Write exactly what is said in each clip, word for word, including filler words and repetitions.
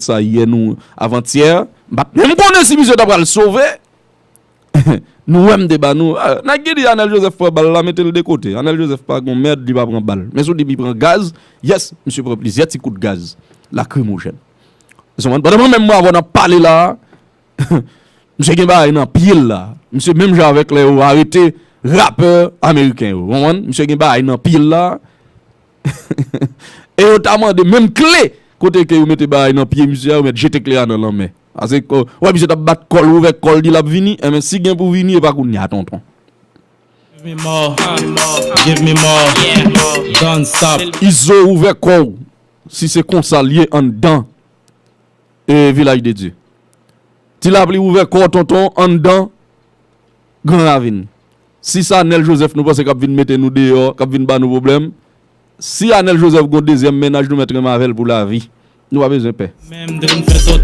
sa yè nou avantyè. M pa t menm konnen si misye ta pral sove. Nou wè m te ba nou. Ah, nèg ki di Anèl Joseph pran bal la, mete l de kote. Anèl Joseph pa gon mèd, li pa pran bal. Men si w di li pran gaz, yes, misye pran plizyè ti kout gaz lakrimojèn. Ou konprann? Pandan mwen menm mwen avè w n ap pale la, misye gen bagay nan pye l la. Misye menm jan avèk lè yo arete rapè ameriken yo. Ou konprann? Misye gen bagay nan pye l la. E yo ta mande menm kle kote ke yo mete bagay nan pye misye a, yo mèt jete kle a nan lanmè. Paske, wè, misye t ap bat kò l, ouvè kò l, di l ap vini. Enben, si gen pou vini, e pa kounye a, tonton. Give me more. Give me more. Don't stop. Izo, ouvè kò w. Si se konsa l ye anndan e Vilaj de Dye. Ti Lapli, ouvè kò w, tonton, anndan Gran Ravin. Si se Anèl Joseph nou panse k ap vin mete nou deyò, k ap vin ba nou pwoblèm, si Anèl Joseph gon dezyèm mennaj, nou mèt renmen avè l pou lavi. Nou pa bezwen pè.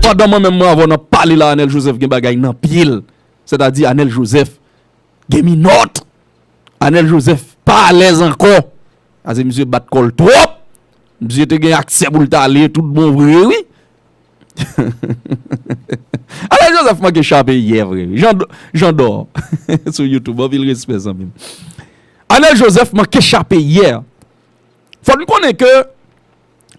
Pandan mwen menm mwen avè w n ap pale la, Anèl Joseph gen bagay nan pye l. Sètadi Anèl Joseph gen minòt. Anèl Joseph pa alèz ankò. Paske misye bat kò l twòp. Misye te gen aksè pou l t ale tout bon vre, wi. Anèl Joseph manke chape yè vre, wi. Jan, Jan Dò sou YouTube, anpil respè, zanmi m. Anèl Joseph manke chape yè. Fò n konnen ke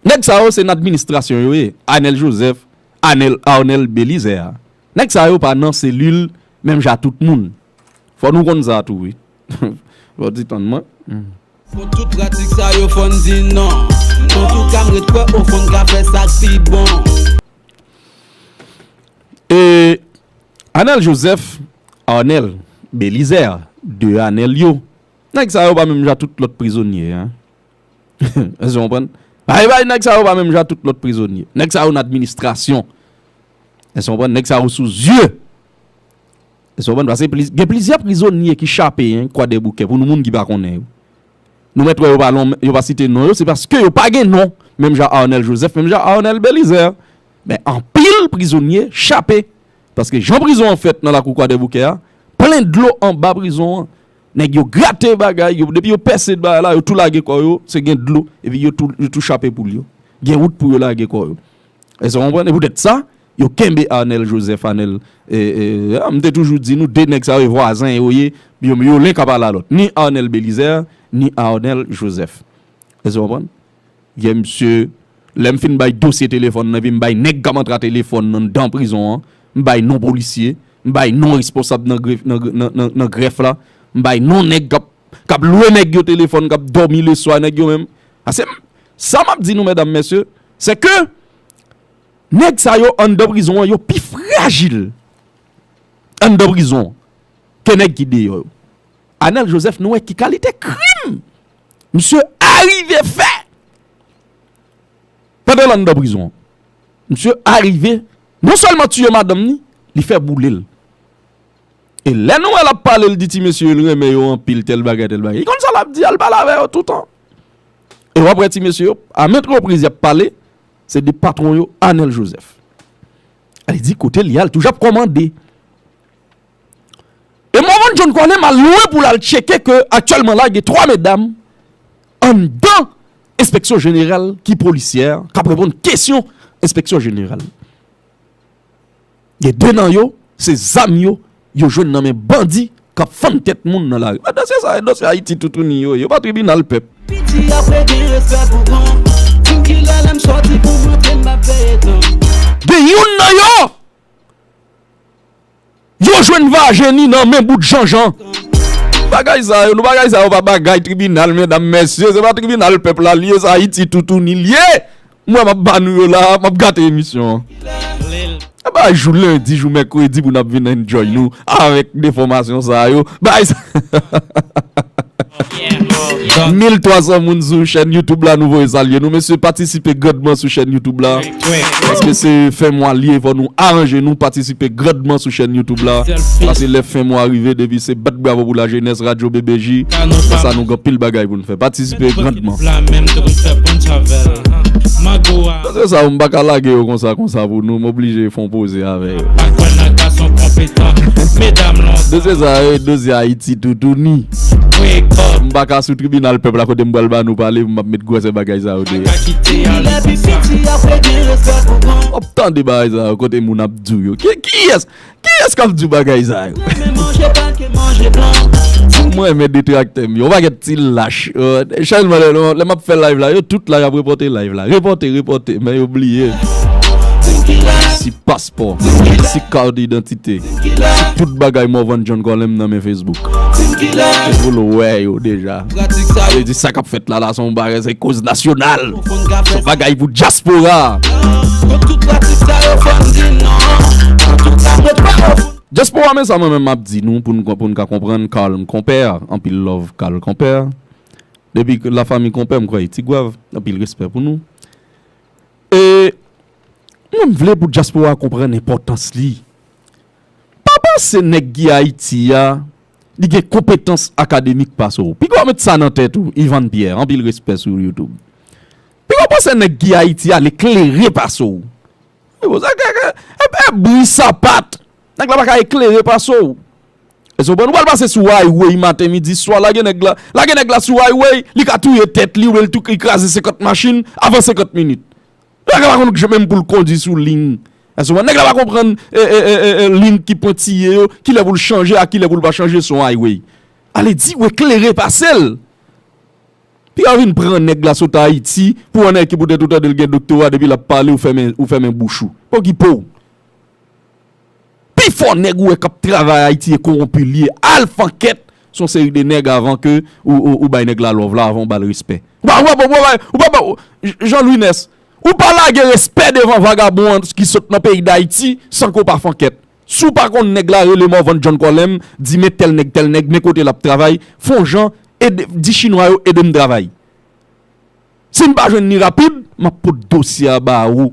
nèg sa yo se nan administrasyon yo ye. Anèl Joseph, Anèl, Arnel Belizaire. Nèg sa yo pa nan selil menm jan tout moun. Fò nou konn sa tou, wi. Fò w ti tann mwen. Hmm. Fò tout pratik sa yo fò n di non. Antouka m ret kwè ofon n ka fè sa k pi bon. E Anèl Joseph, Arnel Belizaire, de Anèl yo. Nèg sa yo pa menm jan tout lòt prizonye, en. Èske w konprann? Bay, bay, nèg sa yo pa menm jan tout lòt prizonye. Nèg sa yo nan administrasyon. Èske w konprann? Nèg sa yo sou zye. Èske w konprann? Paske plis, gen plizyè prizonye ki chape, en, Kwadèboukè, pou nou moun ki pa konnen yo. Nou mèt wè yo pa lon, yo pa site non yo, se paske yo pa gen non. Menm jan Arnel Joseph, menm jan Arnel Belizaire. Men anpil prizonye chape. Paske jan prizon an fèt nan lakou Kwadèboukè a, plen dlo anba prizon an. Nèg yo grate bagay yo, depi yo pèse bagay la, yo tou lage kò yo, se gen dlo, epi yo tou, yo tou chape poul yo. Gen wout pou yo lage kò yo. Èske w konprann? E poutèt sa, yo kenbe Arnel Joseph, Arnel, e, e, a, m te toujou di nou, de nèg sa yo, e vwazen yo ye, yo, yo len ka pale a lòt. Ni Arnel Belizaire, ni Arnel Joseph. Èske w konprann? Gen misye, lè m fin bay dosye telefòn nan, epi m bay nèg k ap antre a telefòn nan anndan prizon an, m bay non polisye, m bay non responsab nan gref, nan, nan, nan, nan grèf la, m bay non nèg k ap, k ap lwe nèg yo telefòn, k ap dòmi leswa, nèg yo menm. Paske m, sa m ap di nou, medam, mesye, se ke nèg sa yo anndan prizon an, yo pi frajil anndan prizon an ke nèg ki deyò yo. Anèl Joseph, nou wè ki kalite krim misye arive fè pandan l anndan prizon an. Misye arive non sèlman tiye madanm ni, li fè boule l. E lè nou wè l ap pale, l di ti mesye yo, l renmen yo anpil, tèl bagay, tèl bagay. Li konn sa l ap di a, l pale avè yo toutan. E w ap wè ti mesye yo, a ment repriz, y ap pale, se de patwon yo, Anèl Joseph. Li di kote l ye a, l toujou ap kòmande. E Morvan John Corneille al lwen pou l al tcheke ke aktyèlman la, gen twa medam anndan enspeksyon jeneral ki polisyè, k ap reponn kesyon enspeksyon jeneral. Gen de nan yo, se zam yo, yo jwenn nan men bandi k ap fann tèt moun nan lari. Men dosye sa, dosye Ayiti toutouni yo ye, yo pa tribinal pèp. Piti apre gen respè pou gran. Di m kilè lè m sòti pou montre m ap veye tan. Gen youn nan yo! Yo jwenn vajen li nan men bout janjan. Bagay sa yo, nou bagay sa yo pa bagay tribinal, medam, mesye, se pa tribinal pèp la l ye, se Ayiti toutouni l ye. Mwen m ap ba nou yo la, m ap gate emisyon an. E ba jou lendi, jou mèkredi pou n ap vin enjoy nou avèk de fòmasyon sa yo. Bagay sa. Mil twa san moun sou chèn YouTube la, nou voye salye nou. Mesye, patisipe grandman sou chèn YouTube la. Paske se fen mwa l ye, fò nou aranje nou, patisipe grandman sou chèn YouTube la. Paske lè fen mwa rive, depi se bat bravo pou lajenès, Radyo B B J, konsa nou gen anpil bagay pou n fè. Patisipe grandman. Paske sa, m pa ka lage yo konsa, konsa pou nou, m oblije fè yon poze avè yo. Dosye sa yo, dosye Ayiti toutouni. M pa ka sou tribinal pèp la kote m pral ba nou pale, m ap met gwosè bagay sa yo deyò. W ap tande bagay sa yo kote moun ap di w yo. Ki, kiyès? Kiyès k ap di w bagay sa yo? Mwen renmen detraktè m yo. Yon pakèt ti lach. Euh, chèlman lè, lè, lè m ap fè live la, yo tout la y ap repòte live la. Repòte, repòte, men yo bliye. Si paspò, si kat idantite, si tout bagay Morvan John Colem nan men Facebook. Se pou l wè yo deja. Sa vle di sa k ap fèt la, la se yon bagay, se koz nasyonal. Se yon bagay pou dyaspora. Dyaspora, men sa mwen menm m ap di nou pou n, pou n ka konprann. Carl Konpè, anpil love Carl Konpè. Depi la famille Konpè, m kwè e Tigwav, anpil respè pou nou. E mwen m vle pou dyaspora konprann enpòtans li. Pa panse nèg ki Ayiti a, li gen konpetans akademik pase w. Piga w met sa nan tèt ou, Ivan Pierre, anpil respè sou YouTube. Piga w panse nèg ki Ayiti a, li klere pase w. Wi, bon, sa, e, e, e, e bri sapat. Nèg la pa ka eklere pase w. Èske w konprann? Ou pral pase sou highway maten, midi, swa, lage nèg la, lage nèg la sou highway, li ka touye tèt li, oubyen li tou, li kraze senkant machin avan senkant minit. Nèg la pa konn menm pou l kondui sou liy. Èske w konprann? Nèg la pa konprann, e, e, e, e, e, liy ki pwentiye yo, kilè pou l chanje, a kilè pou l pa chanje, se yon highway. Ale di, w eklere pase l. Piga w vin pran nèg la sot Ayiti, pou yon nèg ki poutèt ou tande l gen doktora, depi l ap pale, ou fèmen, ou fèmen bouch ou. Pokipe w. Pifò nèg ou wè k ap travay Ayiti e kowonpi l ye. Al fè ankèt sou yon seri de nèg avan ke ou, ou, ou bay nèg la love la, avan ou ba l respè. Ou pa, ou pa, ou pa, ou pa, ou pa, Jean Louis Nès, ou pa lage respè devan vagabon an ki sot nan peyi Dayiti san ke w pa fè ankèt. Si w pa konn nèg la rele Morvan John Colem, di men tèl nèg, tèl nèg, men kote l ap travay, fè yon jan, ede, di chinwa yo ede m travay. Si m pa jwenn li rapid, m ap pot dosye a ba ou.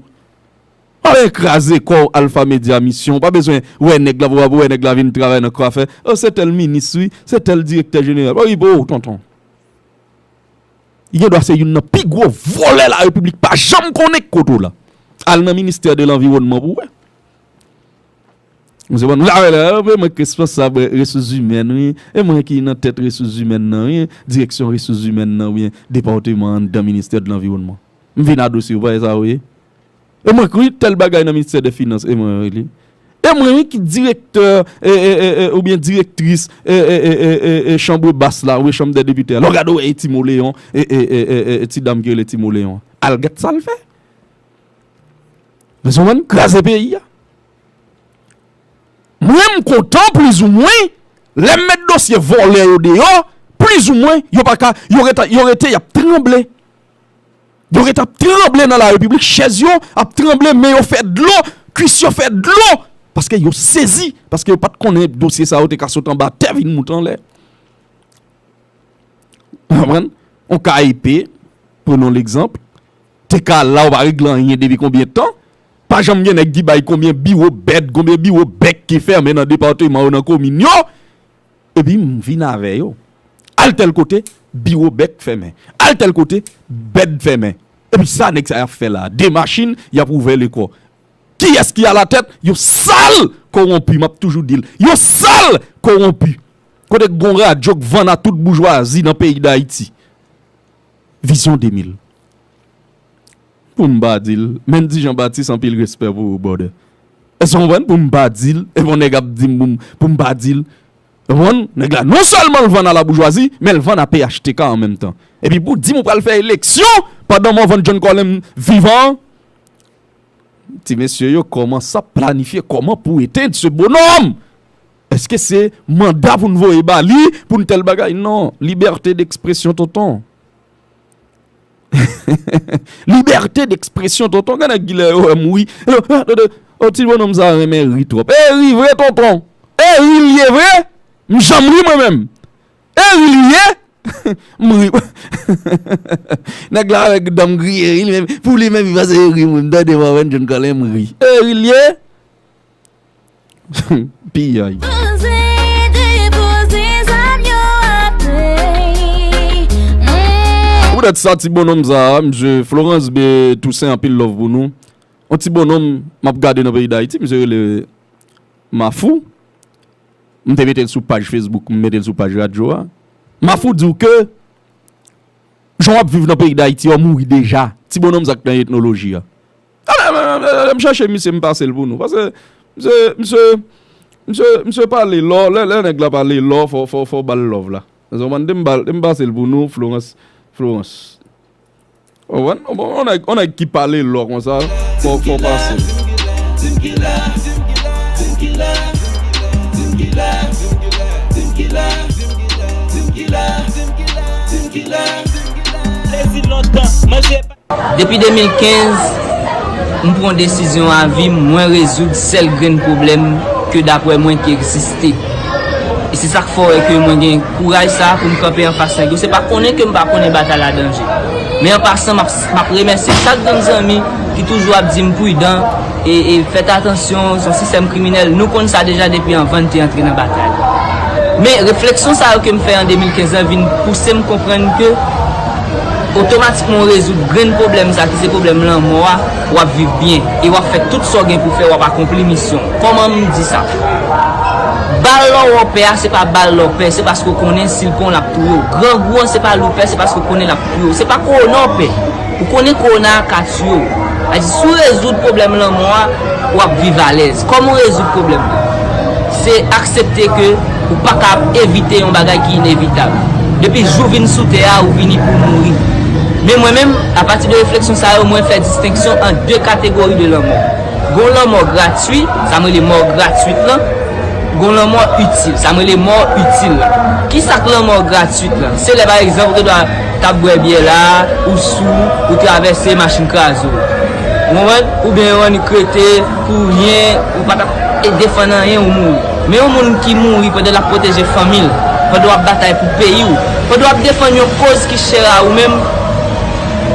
Pa bezwen kraze kò w, Alpha Media Mission, w pa bezwen wè nèg la, pou w wè nèg la vin travay nan kwafè. O, se tèl minis, wi, se tèl direktè jeneral. Okipe w, tonton. Li gen dwa se youn nan pi gwo vòlè larepiblik pa janm konnen kote w la. Al nan ministè de lanviwònman pou w wè. Misye ban nou la, la, la, e mwen ki responsab resous imèn, wi. E mwen ki nan tèt resous imèn nan, wi. Direksyon resous imèn nan, oubyen depatman anndan ministè de lanviwònman. M vin a dosye w, pa e sa w ye? E mwen ki tèl bagay nan ministè de finans, e mwen, wi. E mwen, wi, ki direktè, e, e, e, e, oubyen direktris, e, e, chanbre bas la, oubyen chanm dè depite a. Lè w gade, w wè, e Timoleyon, e, e, e, e, e, ti dam ki rele Timoleyon. Al gad sa l fè. Mesye, w konprann? Kraze peyi a. Mwen, m kontan, plizoumwen, lè m met dosye vòlè yo deyò, plizoumwen, yo pa ka, yo rete, yo rete, y ap tranble. Yo rete ap tranble nan larepiblik, chèz yo ap tranble, men yo fè dlo, kwis yo fè dlo, paske yo sezi, paske yo pa t konnen dosye sa yo te ka sot anba tè vin moute anlè. Ou konprann? On ka epe, prenons l'exemple, te ka la, ou pa regle anyen depi konbyen tan? Pa janm gen nèg ki bay konbyen biwo bèd, konbyen biwo bèk ki fèmen nan depatman yo, nan komin yo. Epi m vin avè yo. Al tèl kote, biwo bèk fèmen. Al tèl kote, bèd fèmen. Epi sa nèg sa y ap fè la? De machin, y ap ouvè lekò. Kiyès ki alatèt? Yo sal kowonpi, m ap toujou di l. Yo sal kowonpi. Kote k gon radyo k vann a tout boujwazi nan peyi Dayiti. Vizyon de mil. Pou m pa di l, Mendy Jean Baptiste, anpil respè pou ou, brother. Èske w konprann? Pou m pa di l, e bon nèg ap di m pou m, pou m pa di l. Ou konprann? Nèg la, non sèlman l vann a laboujwazi, men l vann a P H T K an menm tan. Epi pou di m ou pral fè eleksyon pandan Morvan John Colem vivan, ti mesye yo kòmanse ap planifye kòman pou etend se bonòm. Èske se manda pou n voye ba li, pou n tèl bagay? Non, libète dekspresyon, tonton. Libète dekspresyon, tonton. Gade nèg ki lè yo wè m ri. Yo, ah, de, de, oh, ti bonòm sa renmen ri twòp. E ri vre, tonton. E ri l ye vre. M janm ri mwen menm. E ri l ye. M ri. Nèg la avèk dan m griye ri, li menm, pou li menm, li panse e ri moun. Tande Morvan John Colem ri. E ri l ye. Piyay. Poze, depoze zam yo ap peye. Mm. Poutèt sa, ti bonòm sa, misye Florence B Toussaint, anpil love pou nou. Yon ti bonòm m ap gade nan peyi Dayiti, misye rele Mafou. M te mete l sou paj Facebook, m mete l sou paj radyo a. Mafou di w ke jan w ap viv nan peyi Dayiti a, w mouri deja. Ti bononm sa k nan etnoloji a. Alè, m chache misye, m pase l pou nou. Paske misye, misye, misye, misye pale lò, lè, lè nèg la pale lò, fò, fò, fò ba l love la. Ou konprann? Depi m ba l, depi m pase l pou nou, Florence, Florence. Ou konprann? On nèg, on nèg ki pale lò konsa, fò, fò pase l. Depi de mil kenz, m pran desizyon a vi m, mwen rezoud sèl grenn pwoblèm ke daprè mwen ki egziste. E se sa k fè w wè ke mwen gen kouraj sa a pou m kanpe anfas nèg yo. Se pa konnen ke m pa konnen batay la danje. Men an pasan, m ap, m ap remèsye chak grenn zanmi ki toujou ap di m pridan e, e fèt atansyon, se yon sistèm kriminèl. Nou konn sa deja depi anvan n te antre nan batay la. Men refleksyon sa yo ke m fè an de mil kenz lan vin pouse m konprann ke otomatikman w rezoud grenn pwoblèm sa ki se pwoblèm lanmò a, w ap viv byen e w ap fè tout sa w gen pou fè, w ap akonpli misyon w. Kòman m di sa? Bal lè w pè a, se pa bal lè w pè, se paske w konnen si l pran w l ap touye w. Grangou an, se pa li w pè, se paske w konnen l ap touye w. Se pa kowona w pè. Ou konnen kowona a ka tiye w. Sa di, si w rezoud pwoblèm lanmò a, w ap viv alèz. Kòman w rezoud pwoblèm nan? Se aksepte ke ou pa ka evite yon bagay ki inevitab. Depi jou w vin sou tè a, ou vini pou w mouri. Men mwen menm, apati de refleksyon sa yo, mwen fè distenksyon ant de kategori de lanmò. Gon lanmò gratui, sa m rele mò gratuit lan. Gon lanmò itil, sa m rele mò itil lan. Kisa k lanmò gratuit lan? Se lè pa egzanp ou te dwa t ap bwè byè la, ou sou, ou travèse, machin kraze w. Ou konprann? Oubyen yon annik rete, pou ryen, ou pa t ap defann anyen, ou mouri. Men yon moun ki mouri pandan l ap pwoteje fanmi l, pandan w ap batay pou peyi w, pandan w ap defann yon koz ki chè a ou menm,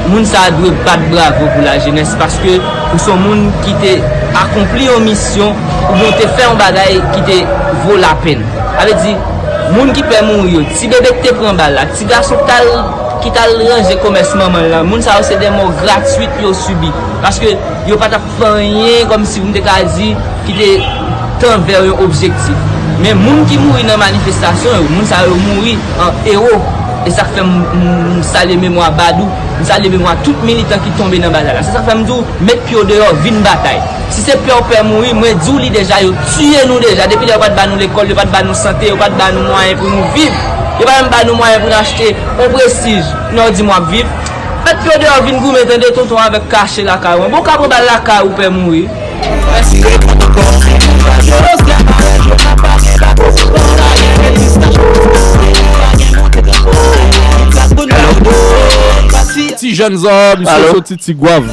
moun sa a dwe bat bravo pou lajenès paske ou se yon moun ki te akonpli yon misyon oubyen w te fè yon bagay ki te vo lapenn. Sa vle di, moun ki pè mouri yo, ti bebe ki te pran bal la, ti gason ki t al, ki t al ranje komès manman l lan, moun sa yo se de mò gratuit yo sibi. Paske yo pa t ap fè anyen kòmsi m te ka di ki te tan vè yon objektif. Men moun ki mouri nan manifestasyon yo, moun sa yo mouri an ewo. E sa k fè m, m, m salye memwa Badou, m salye memwa tout militan ki tonbe nan batay la. Se sa k fè m di w, met pye w deyò, vin batay. Si se pè w pè mouri, mwen di w li deja, yo tiye nou deja. Depi lè yo pa t ba nou lekòl, yo pa t ba nou sante, yo pa t ba nou mwayen pou nou viv. Yo pa menm ba nou mwayen pou n achte yon prestij. Lè w di m w ap viv, met pye w deyò, vin goumen, tande, tonton avèk kache lakay ou. Bon, w ka pran bal lakay ou, pè mouri. Ti jèn sa, misye soti Ti Gwav.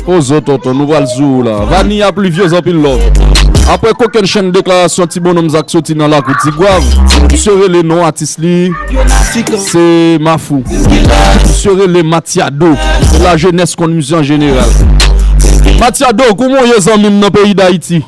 Poze w tonton, nou pral sou ou la. Vani a Pluviose, anpil love. Apre kokennchenn deklarasyon ti bononm sa k soti nan lakou Ti Gwav, misye rele non atis li, se Mafou. Misye rele Matiado, lajenès konn misye an jeneral. Matiado, kouman w ye zanmi m nan peyi Dayiti?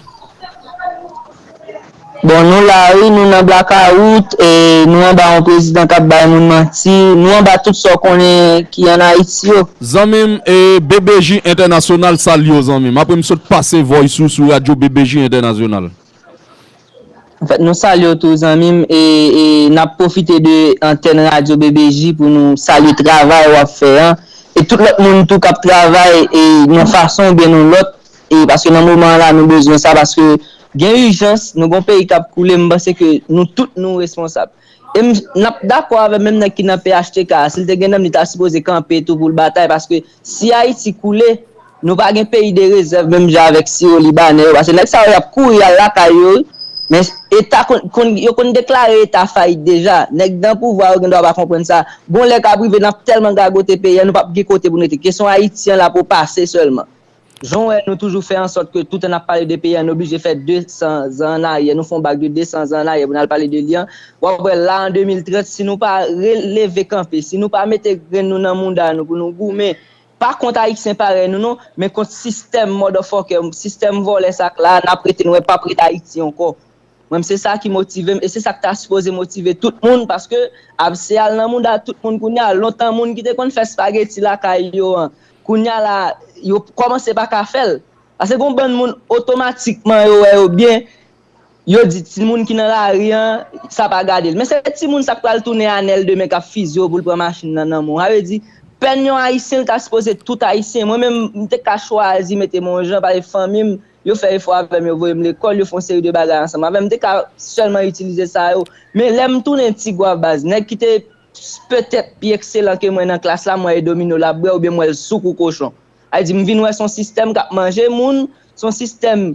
Bon, nou la wi, nou nan blakawout, e nou anba yon prezidan k ap bay moun manti, nou anba tout sa w konnen ki ann Ayiti yo. Zanmi m, e B B J Entènasyonal salye w zanmi m. Apre m sot pase voice ou sou radyo B B J Entènasyonal. Anfèt, nou salye w tou zanmi m, e, e n ap pwofite de antèn radyo B B J pou nou salye travay w ap fè an, e tout lòt moun tou k ap travay e yon fason oubyen yon lòt, e paske nan moman an la nou bezwen sa, paske gen ijans, nou gon peyi k ap koule, m panse ke nou tout nou responsab. E m, n ap dakò avè menm nèg ki nan P H T K a, si l te gen nanm li ta sipoze kanpe tou pou l batay, paske si Ayiti koule, nou pa gen peyi de rezèv menm jan avèk Siwo Libanè yo, paske nèg sa yo y ap kouri al lakay yo wi, men eta konn, konn, yo konn deklare eta fayit deja, nèg nan pouvwa yo gen dwa pa konprann sa, gon lè k ap rive n ap tèlman gagote peyi a nou p ap gen kote pou n rete, kesyon Ayiti an la pou pase sèlman. Jan w wè nou toujou fè ansòt ke toutan n ap pale de peyi a, nou oblije fè de san zan ann aryè, nou fè yon bak de de san zan ann aryè pou n al pale de li an. W ap wè la an de mil trant, si nou pa releve kanpe, si nou pa mete grenn nou nan mouda nou pou nou goumen, pa kont Ayisyen parèy nou non, men kont sistèm motherfucker, sistèm vòlè sa k la a, n ap rete, nou wè p ap ret Ayiti ankò. Mwen, se sa ki motive m, e se sa k ta sipoze motive tout moun, paske ap se al nan mouda tout moun kounye a. Lontan, moun ki te konn fè spageti lakay yo an, kounye a la, yo kòmanse pa ka fè l. Paske gon bann moun, otomatikman, yo wè yo byen, yo di timoun ki nan lari an, sa pa gade l. Men se timoun sa k pral tounen anèl demen k ap fizye w pou l pran machin nan nan men w. Sa vle di, pèn yon Ayisyen, l ta sipoze tout Ayisyen. Mwen menm, m te ka chwazi mete m yon jan, paske fanmi m, yo fè efò avè m, yo voye m lekòl, yo fè yon seri de bagay ansanm avè m. M te ka sèlman itilize sa yo. Men lè m tounen Tigwav baz, nèg ki te petèt pi ekselan ke mwen nan klas la, m wè e domino l ap bwè oubyen m wè l sou kou kochon. Sa vle di, m vin wè se yon sistèm k ap manje moun, se yon sistèm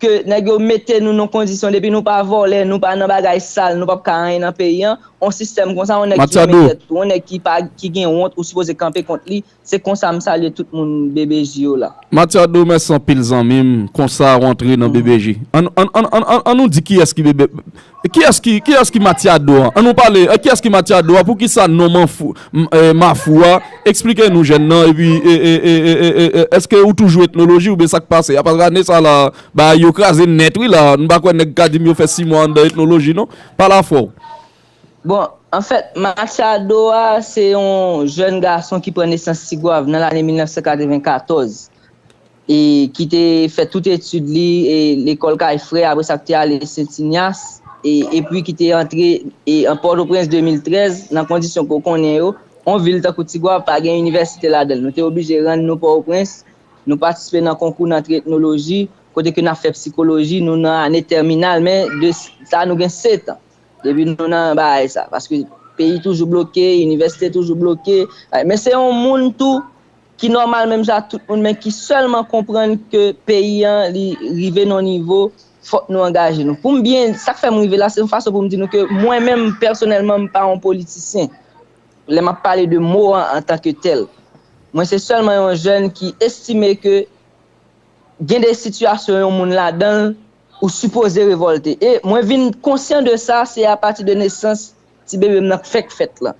ke nèg yo mete nou nan kondisyon depi nou pa vòlè, nou pa nan bagay sal, nou p ap ka anyen nan peyi an. Yon sistèm konsa, yon nèg ki renmen tèt ou, yon nèg ki pa, ki gen wont, ou sipoze kanpe kont li. Se konsa m salye tout moun B B J yo la. Matiado, mèsi anpil zanmi m, konsa w antre nan B B J. Ann, ann, ann, ann, ann, ann nou di kiyès ki B B, kiyès ki, kiyès ki Matiado an? Ann nou pale, eh, kiyès ki Matiado an? Poukisa non Manfou, m, eh, Mafou a? Eksplike nou jèn nan, epi, e, e, e, e, e, e, èske ou toujou etnoloji oubyen sa k pase? Apa ane sa la, ba yo kraze nèt wi la, nou pa kwè nèg ka di m yo fè sis mwa anndan etnoloji non. Pale afè w. Bon, anfèt, Machado a, se yon jèn gason ki pran nesans Tigwav nan lane mil nèf san katrevenkatòz, e ki te fè tout etid li, e lekòl kay frè, apre sa ki te ale Sentinyas, e, epi ki te antre, e, an Pòtoprens de mil trèz, nan kondisyon ke w konnen yo, yon vil tankou Tigwav pa gen inivèsite ladan l. Nou te oblije rann nou Pòtoprens, nou patisipe nan konkou nan etnoloji, kote ke n ap fè psikoloji, nou nan ane tèminal, men de sa nou gen sèt an. Depi nou nan bagay sa, paske peyi toujou bloke, inivèsite toujou bloke. Men se yon moun tou ki nòmal menm jan ak tout moun, men ki sèlman konprann ke peyi an, li rive nan yon nivo, fòk nou angaje nou. Pou m byen, sa k fè m rive la, se yon fason pou m di nou ke mwen menm, pèsonèlman, m pa yon politisyen. Lè m ap pale de mo an antanke tèl, mwen se sèlman yon jèn ki estime ke gen de sitiyasyon yon moun ladan l, ou sipoze revòlte. E mwen vin konsyan de sa, se apati de nesans ti bebe m nan k fèk fèt lan.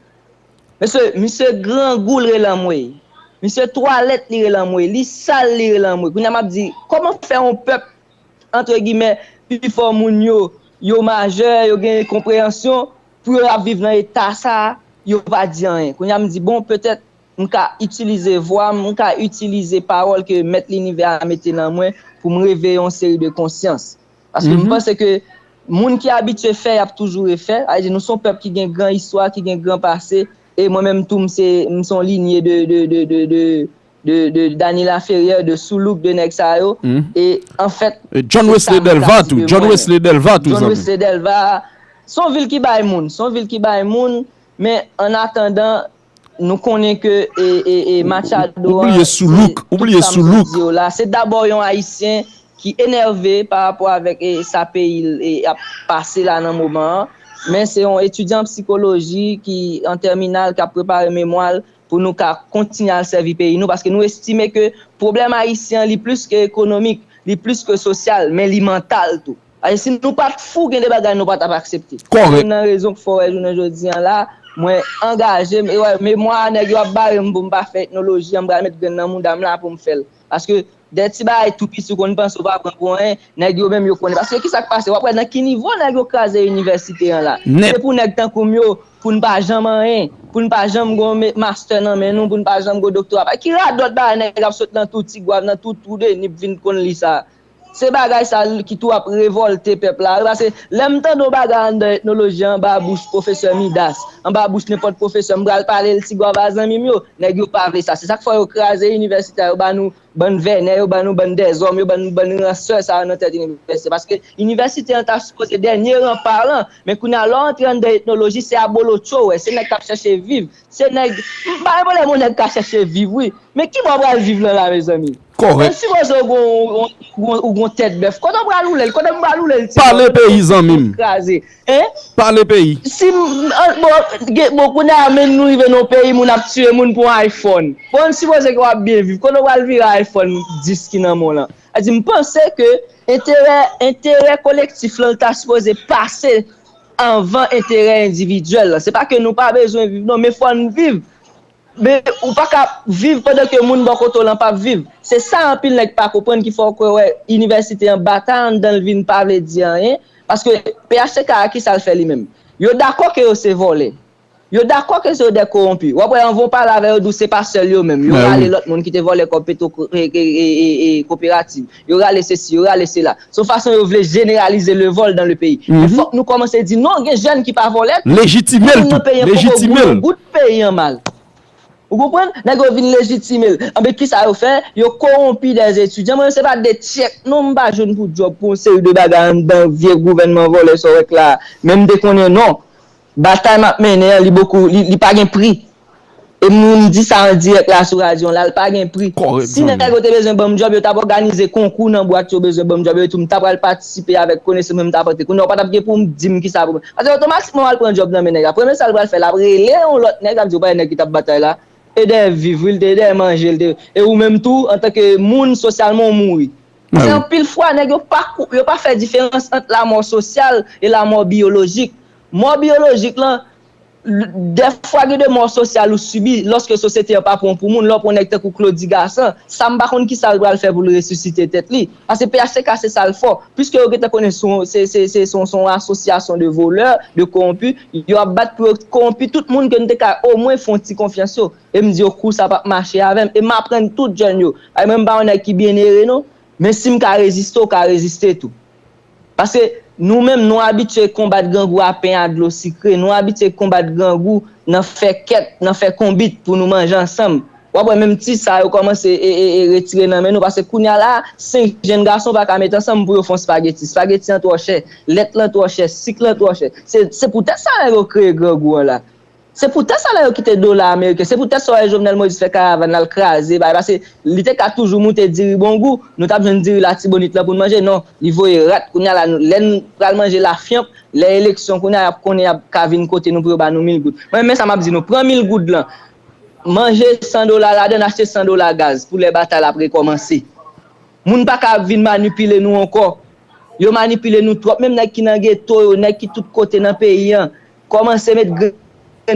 Mesye, misye grangou l rele anmwey. Misye twalèt li rele anmwey. Li sal li rele anmwey. Kounye a m ap di, kòman fè yon pèp, antre gimè, pifò moun yo, yo majè, yo gen konpreyansyon, pou yo ap viv nan eta sa, yo pa di anyen. Kounye a m di, bon, petèt, m ka itilize vwa m, m ka itilize pawòl ke Mèt Linivè a mete nan mwen pou m reveye yon seri de konsyans. Paske m panse ke moun ki abitye fè, y ap toujou refè. Sa vle di, nou se yon pèp ki gen gran istwa, ki gen gran pase. E mwen menm tou, m se, m se yon linye de, de, de, de, de, de, de Dany Laferrière, de Soulouk, de nèg sa yo. E anfèt, John Wesley Delva tou, John Wesley Delva tou, John Wesley Delva. Se yon vil ki bay moun, se yon vil ki bay moun, men an atandan, nou konnen ke e, e, e Machado an, ou bliye Soulouk, ou bliye Soulouk. Di yo la, se dabò yon Ayisyen ki enève pa rapò avèk e, sa peyi l e, ap pase la nan moman an. Men se yon etidyan psikoloji ki an tèminal, k ap prepare memwa l pou nou ka kontinye al sèvi peyi nou, paske nou estime ke pwoblèm ayisyen an, li plis ke ekonomik, li plis ke sosyal, men li mantal tou. Paske si nou pa t fou, gen de bagay nou pa t ap aksepte. Kòrèk. Youn nan rezon k fè w wè jounen jodi an la, mwen angaje m, e wè, memwa nèg yo ap bare m pou m pa fè etnoloji an, m pral met grenn nan mouda m la pou m fè l. Paske de ti bagay tou piti ou konn panse ou pa pran pou anyen, nèg yo menm yo konnen. Paske kisa k pase? W ap wè nan ki nivo nèg yo kraze inivèsite an la. Nèt. Se pou nèg tankou m yo, pou n pa janm anyen, pou n pa janm gon me-, mastè nan men nou, pou n pa janm gon doktora. Ki radòt bagay nèg ap sot nan tout Tigwav, nan tout twou de Nip vin konn li sa. Se bagay sa l ki tou ap revòlte pèp la. Paske lè m tande yon bagay anndan etnoloji anba bouch pwofesè Midas, anba bouch nenpòt pwofesè, m pral pale l Tigwav a zanmi m yo, nèg yo pa vle sa. Se sa k fè yo kraze inivèsite a, yo ba nou bann vènè yo, ban nou bann dèzòm yo, ban nou bann ransè sa yo nan tèt inivèsite. Paske inivèsite an ta sipoze dènye ranpa lan, men kounye a lè w antre anndan etnoloji, se abolotcho w wè, se nèg k ap chèche viv, se nèg, m pa gen pwoblèm yon nèg ka chèche viv wi, men ki bò w pral viv lan la mezanmi? Kòrèk. Menm sipoze w gon, ou gon, ou gon tèt bèf, kote w pral woule l, kote m pral woule l ti bò, kote m pral kraze? Hein? Pale peyi. Si m, an, bon, gen, bon, kounye a menm nou rive nan yon peyi, moun ap tiye moun pou yon iPhone. Bon, n sipoze ke w ap byen viv. Kote w pral vire iPhone dis ki nan men w lan? Sa di, m panse ke enterè, enterè kolektif lan, l ta sipoze pase anvan enterè endividyèl lan. Se pa ke nou pa bezwen viv, non, men fò n viv. Men ou pa ka viv pandan ke moun bò kote w lan p ap viv. Se sa anpil nèg pa konprann ki fè w kwè wè inivèsite an batay anndan l vin pa vle di anyen. Paske P H T K a kisa l fè li menm? Yo dakò ke yo se vòlè. Yo dakò ke se yo de kowonpi. W ap wè anvan w pale avè yo, di w se pa sèl yo menm. Yo rale lòt moun ki te vòlè kòb petwo e, e, e, e, e, koperativ. Yo rale sesi, yo rale sela. Se yon fason yo vle jeneralize le vol dans le pays. Men fòk nou kòmanse di non, gen jèn ki pa vòlè. Lejitime l tou. Lejitime l. Goud peyi an mal. Ou konprann? Nèg yo vin lejitime l. Anben, kisa yo fè? Yo kowonpi dè etidyan. Mwen, se pa de tchèk non m pa jwenn pou djòb pou yon seri de bagay anndan vye gouvènman vòlè sa w wè k la. Men m te konnen non. Batay m ap mennen an, li bokou, li, li pa gen pri. E m, m di sa an dirèk la sou radyo an la, l pa gen pri. Si nèg yo te bezwen ban m djòb, yo t ap òganize konkou nan bwat yo bezwen ban m djòb yo, etou m ta pral patisipe avèk konesans mwen m ta pote. Kounye a, w pa t ap gen pou m di m kisa pou mwen. Paske otomatikman w al pran djòb nan men nèg la. Premye sa l pral fè, l ap rele yon lòt nèg, l ap di w pa wè nèg ki t ap batay la. E dèyè viv, wi, l te dèyè manje, l te, e ou menm tou, antanke moun, sosyalman, w mouri. Paske anpil fwa, nèg yo pa, kou- yo pa fè diferans ant lamò sosyal e lamò biyolojik. Mò biyolojik lan, l- dèfwa gen de mò sosyal ou sibi lòske sosyete an pa pran w pou moun. Lè w pran nèg tankou Claudy Gassant, sa m pa konn kisa l pral fè pou l resisite tèt li. Paske P H T K se sa l fò. Piske yo gentan konnen se yon- se se- se- se yon- se yon asosyasyon de volè, de kowonpi, yo ap bat pou yo kowonpi tout moun ke n te ka omwen fè yon ti konfyans yo. E m di yo kou sa p ap mache avè m. E m aprann tout jèn yo. Ay, mwen m pa yon nèg ki byen ere non. Men si m ka reziste, w ka reziste tou. Paske nou menm, nou abitye konbat grangou a pen a dlo sikre. Nou abitye konbat grangou nan fè kèt, nan fè konbit pou nou manje ansanm. W ap wè menm ti sa yo kòmanse e, e, e retire nan men nou. Paske kounye a la, senk jenn gason pa ka met ansanm pou yo fè yon espageti. Espageti an twò chè, lèt lan twò chè, sik lan twò chè. Se, se poutèt sa nèg yo kreye grangou an la. Se poutèt sa la yo kite dola ameriken. Se poutèt sa w wè Jovenel Moïse fè karavàn l al kraze bagay. Paske li te ka toujou moute diri Bongou. Nou t ap jwenn diri Latibonit lan pou n manje. Non, li voye rat. Kounye a la, nou- lè n pral manje lafyanp, lè eleksyon, kounye a y ap konnen y ap ka vin kote nou pou yo ba nou mil goud. Mwen, men sa m ap di nou, pran mil goud lan. Manje san dola ladan, achte san dola gaz pou lè batay la ap rekòmanse. Moun pa ka vin manipile nou ankò. Yo manipile nou twòp. Menm nèg ki nan geto yo, nèg ki tout kote nan peyi an, kòmanse met grenn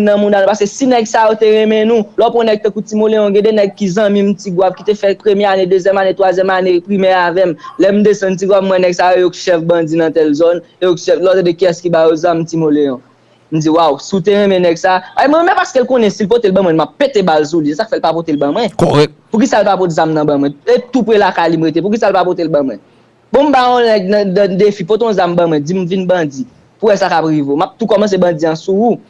nan mouda nou. Paske si nèg sa yo te renmen nou, lè w pran nèg tankou Timoleon, gen de nèg ki zanmi m, Ti Gwav, ki te fè premye ane, dezyèm ane, twazyèm ane primè avè m. Lè m desann Ti Gwav, m wè nèg sa yo, yo k chèf bandi nan tèl zòn, yo k chèf, lè w tande kiyès ki ba yo zam, Timoleon. M di, waw, si w te renmen nèg sa. Ay, mwen renmen paske l konnen si l pote l ban mwen, m ap pete bal sou li. Se sa k fè l pa pote l ban mwen. Kòrèk. Poukisa l pa pot zam nan ban mwen? E tou pre lakay li m rete. Poukisa l pa pote l ban mwen? Bon, m ba yon nèg nan, nan defi, pote yon zam ban mwen, di m vin bandi. Pou wè sa k ap rive w. M ap tou kòmanse bandi an sou ou.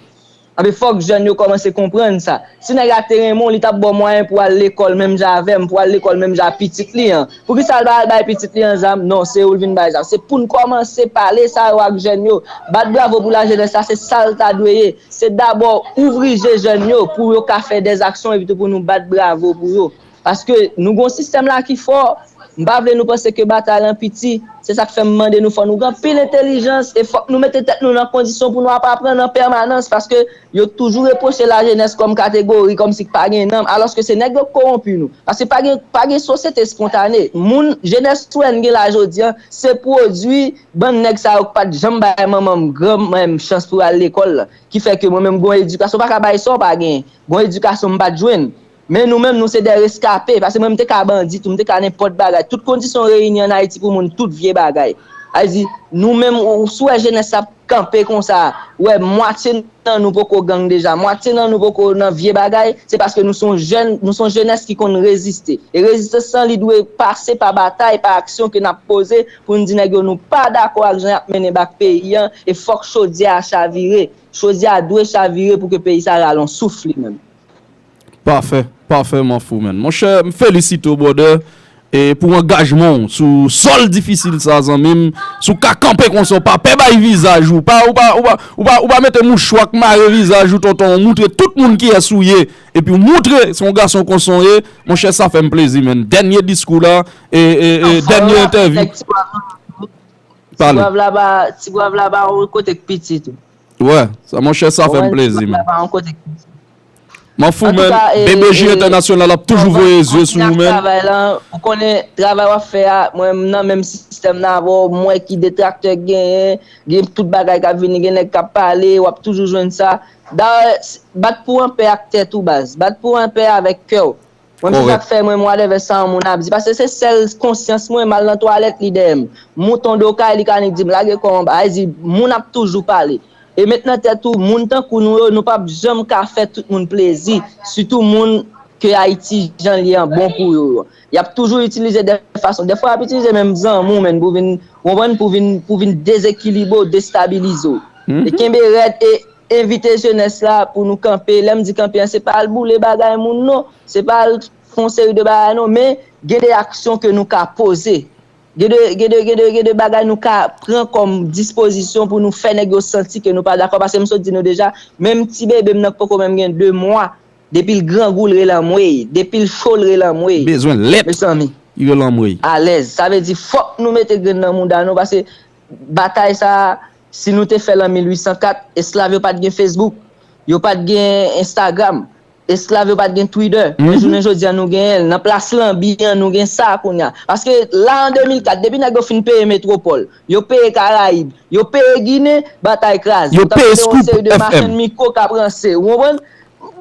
Anben, fòk jèn yo kòmanse konprann sa. Si nèg la te renmen w, li t ap ba w mwayen pou w al lekòl menm jan avè m, pou w al lekòl menm jan ak pitit li an. Poukisa l pa al bay pitit li an zam? Non, se ou l vin bay zam. Se pou n kòmanse pale sa yo ak jèn yo. Bat bravo pou lajenès la, se sa l ta dwe ye. Se dabò ouvri je jèn yo pou yo ka fè dèzaksyon epi tou pou nou bat bravo pou yo. Paske nou gon sistèm la ki fò. M pa vle nou panse ke batay lan piti. Se sa k fè m mande nou, fò nou gen anpil entèlijans e fòk nou mete tèt nou nan kondisyon pou nou ap aprann an pèmanans, paske yo toujou repwoche lajenès kòm kategori, kòmsi k pa gen nanm, alòske se nèg yo k kowonpi nou. Paske pa gen, pa gen sosyete espontane. Moun, jenès ou wè n gen la jodi an, se pwodui bann nèg sa yo k pa t janm bay manman m, granmè m chans pou al lekòl la, ki fè ke mwen menm gon edikasyon, ou pa ka bay sa w pa genyen. Gon edikasyon m pa t jwenn. Men nou menm, nou se de reskape. Paske mwen, m te ka bandi tou, m te ka nenpòt bagay. Tout kondisyon reyini ann Ayiti pou moun, tout vye bagay. Sa vle di, nou menm, ou, si w wè jenès ap kanpe konsa, ou wè mwatye nan nou poko gang deja, mwatye nan nou poko nan vye bagay, se paske nou se yon jèn, nou se yon jenès ki konn reziste. E rezistans lan, li dwe pase pa batay, pa aksyon ke n ap poze pou n di nèg yo nou pa dakò ak jan y ap mennen bak peyi an, e fòk chodyè a chavire. Chodyè a dwe chavire pou ke peyi sa rale yon souf li menm. Pafè, pafè, Manfou, man. Monchè, m felisite w, brother, e pou angajman w sou sòl difisil sa, zanmi m. Si w ka kanpe konsa, w pa pè bay vizaj ou, pa, ou pa, ou pa, ou pa, ou pa mete mouchwa k mare vizaj ou, tonton, w moutre tout moun kiyès ou ye, epi w moutre se yon gason konsa w ye, monchè, sa fè m plezi, man. Dènye diskou la, e, e, e, dènye entèvyou. Pale. Ti Gwav la ba, Ti Gwav la ba yon kote k piti tou. Wè, sa, monchè, sa fè m plezi, man. Manfou, man, B B J Entènasyonal ap toujou voye zye sou ou, man. Travay lan, ou konnen travay w ap fè a, mwen m nan menm sistèm nan avè w, m wè ki detraktè k genyen, gen tout bagay k ap vini, gen nèg k ap pale, w ap toujou jwenn sa. Dayè, bat pou anpè ak tèt ou, baz. Bat pou anpè avèk kè w. Mwen, se sa k fè mwen, m whatever sa yon moun ap di. Paske se sèl konsyans mwen, m al nan twalèt, li dèyè m. M monte yon do kay, li ka annik di m, lage kò w anba. Sa vle di, moun ap toujou pale. E met nan tèt ou, moun tankou nou yo, nou p ap janm ka fè tout moun plezi, sitou moun ke Ayiti jan l ye an bon pou yo yo. Y ap toujou itilize de fason, dèfwa y ap itilize menm zanmi w menm pou vin, w konprann, pou vin, pou vin dezekilibre w, destabilize w. E kenbe rèd e envite jenès la pou nou kanpe. Lè m di kanpe an, se pa al boule bagay moun non, se pa al fè yon seri de bagay non, men gen de aksyon ke nou ka poze. Gen de, gen de, gen de, gen de bagay nou ka pran kòm dispozisyon pou nou fè nèg yo santi ke nou pa dakò. Paske m sot di nou deja, menm ti bebe m nan k poko menm gen de mwa, depi l grangou l rele anmwey, depi l cho l rele anmwey. Bezwen lèt. Mezanmi. Li rele anmwey. Alèz. Sa vle di fòk nou mete grenn nan mouda nou, paske batay sa, si nou te fè l an mil uit san kat, esklav yo pa t gen Facebook, yo pa t gen Instagram, esklav yo pa t gen Twitter. Men jounen jodi a nou genyen l. Nan plas lanbi an, nou gen sa kounye a. Paske la an de mil kat, depi nèg yo fin peye Metwopòl, yo peye Karayib, yo peye Ginen, batay kraze. Yo peye Scoop F M. Ou t ap tande yon seri de machann mikwo k ap ranse. Ou konprann?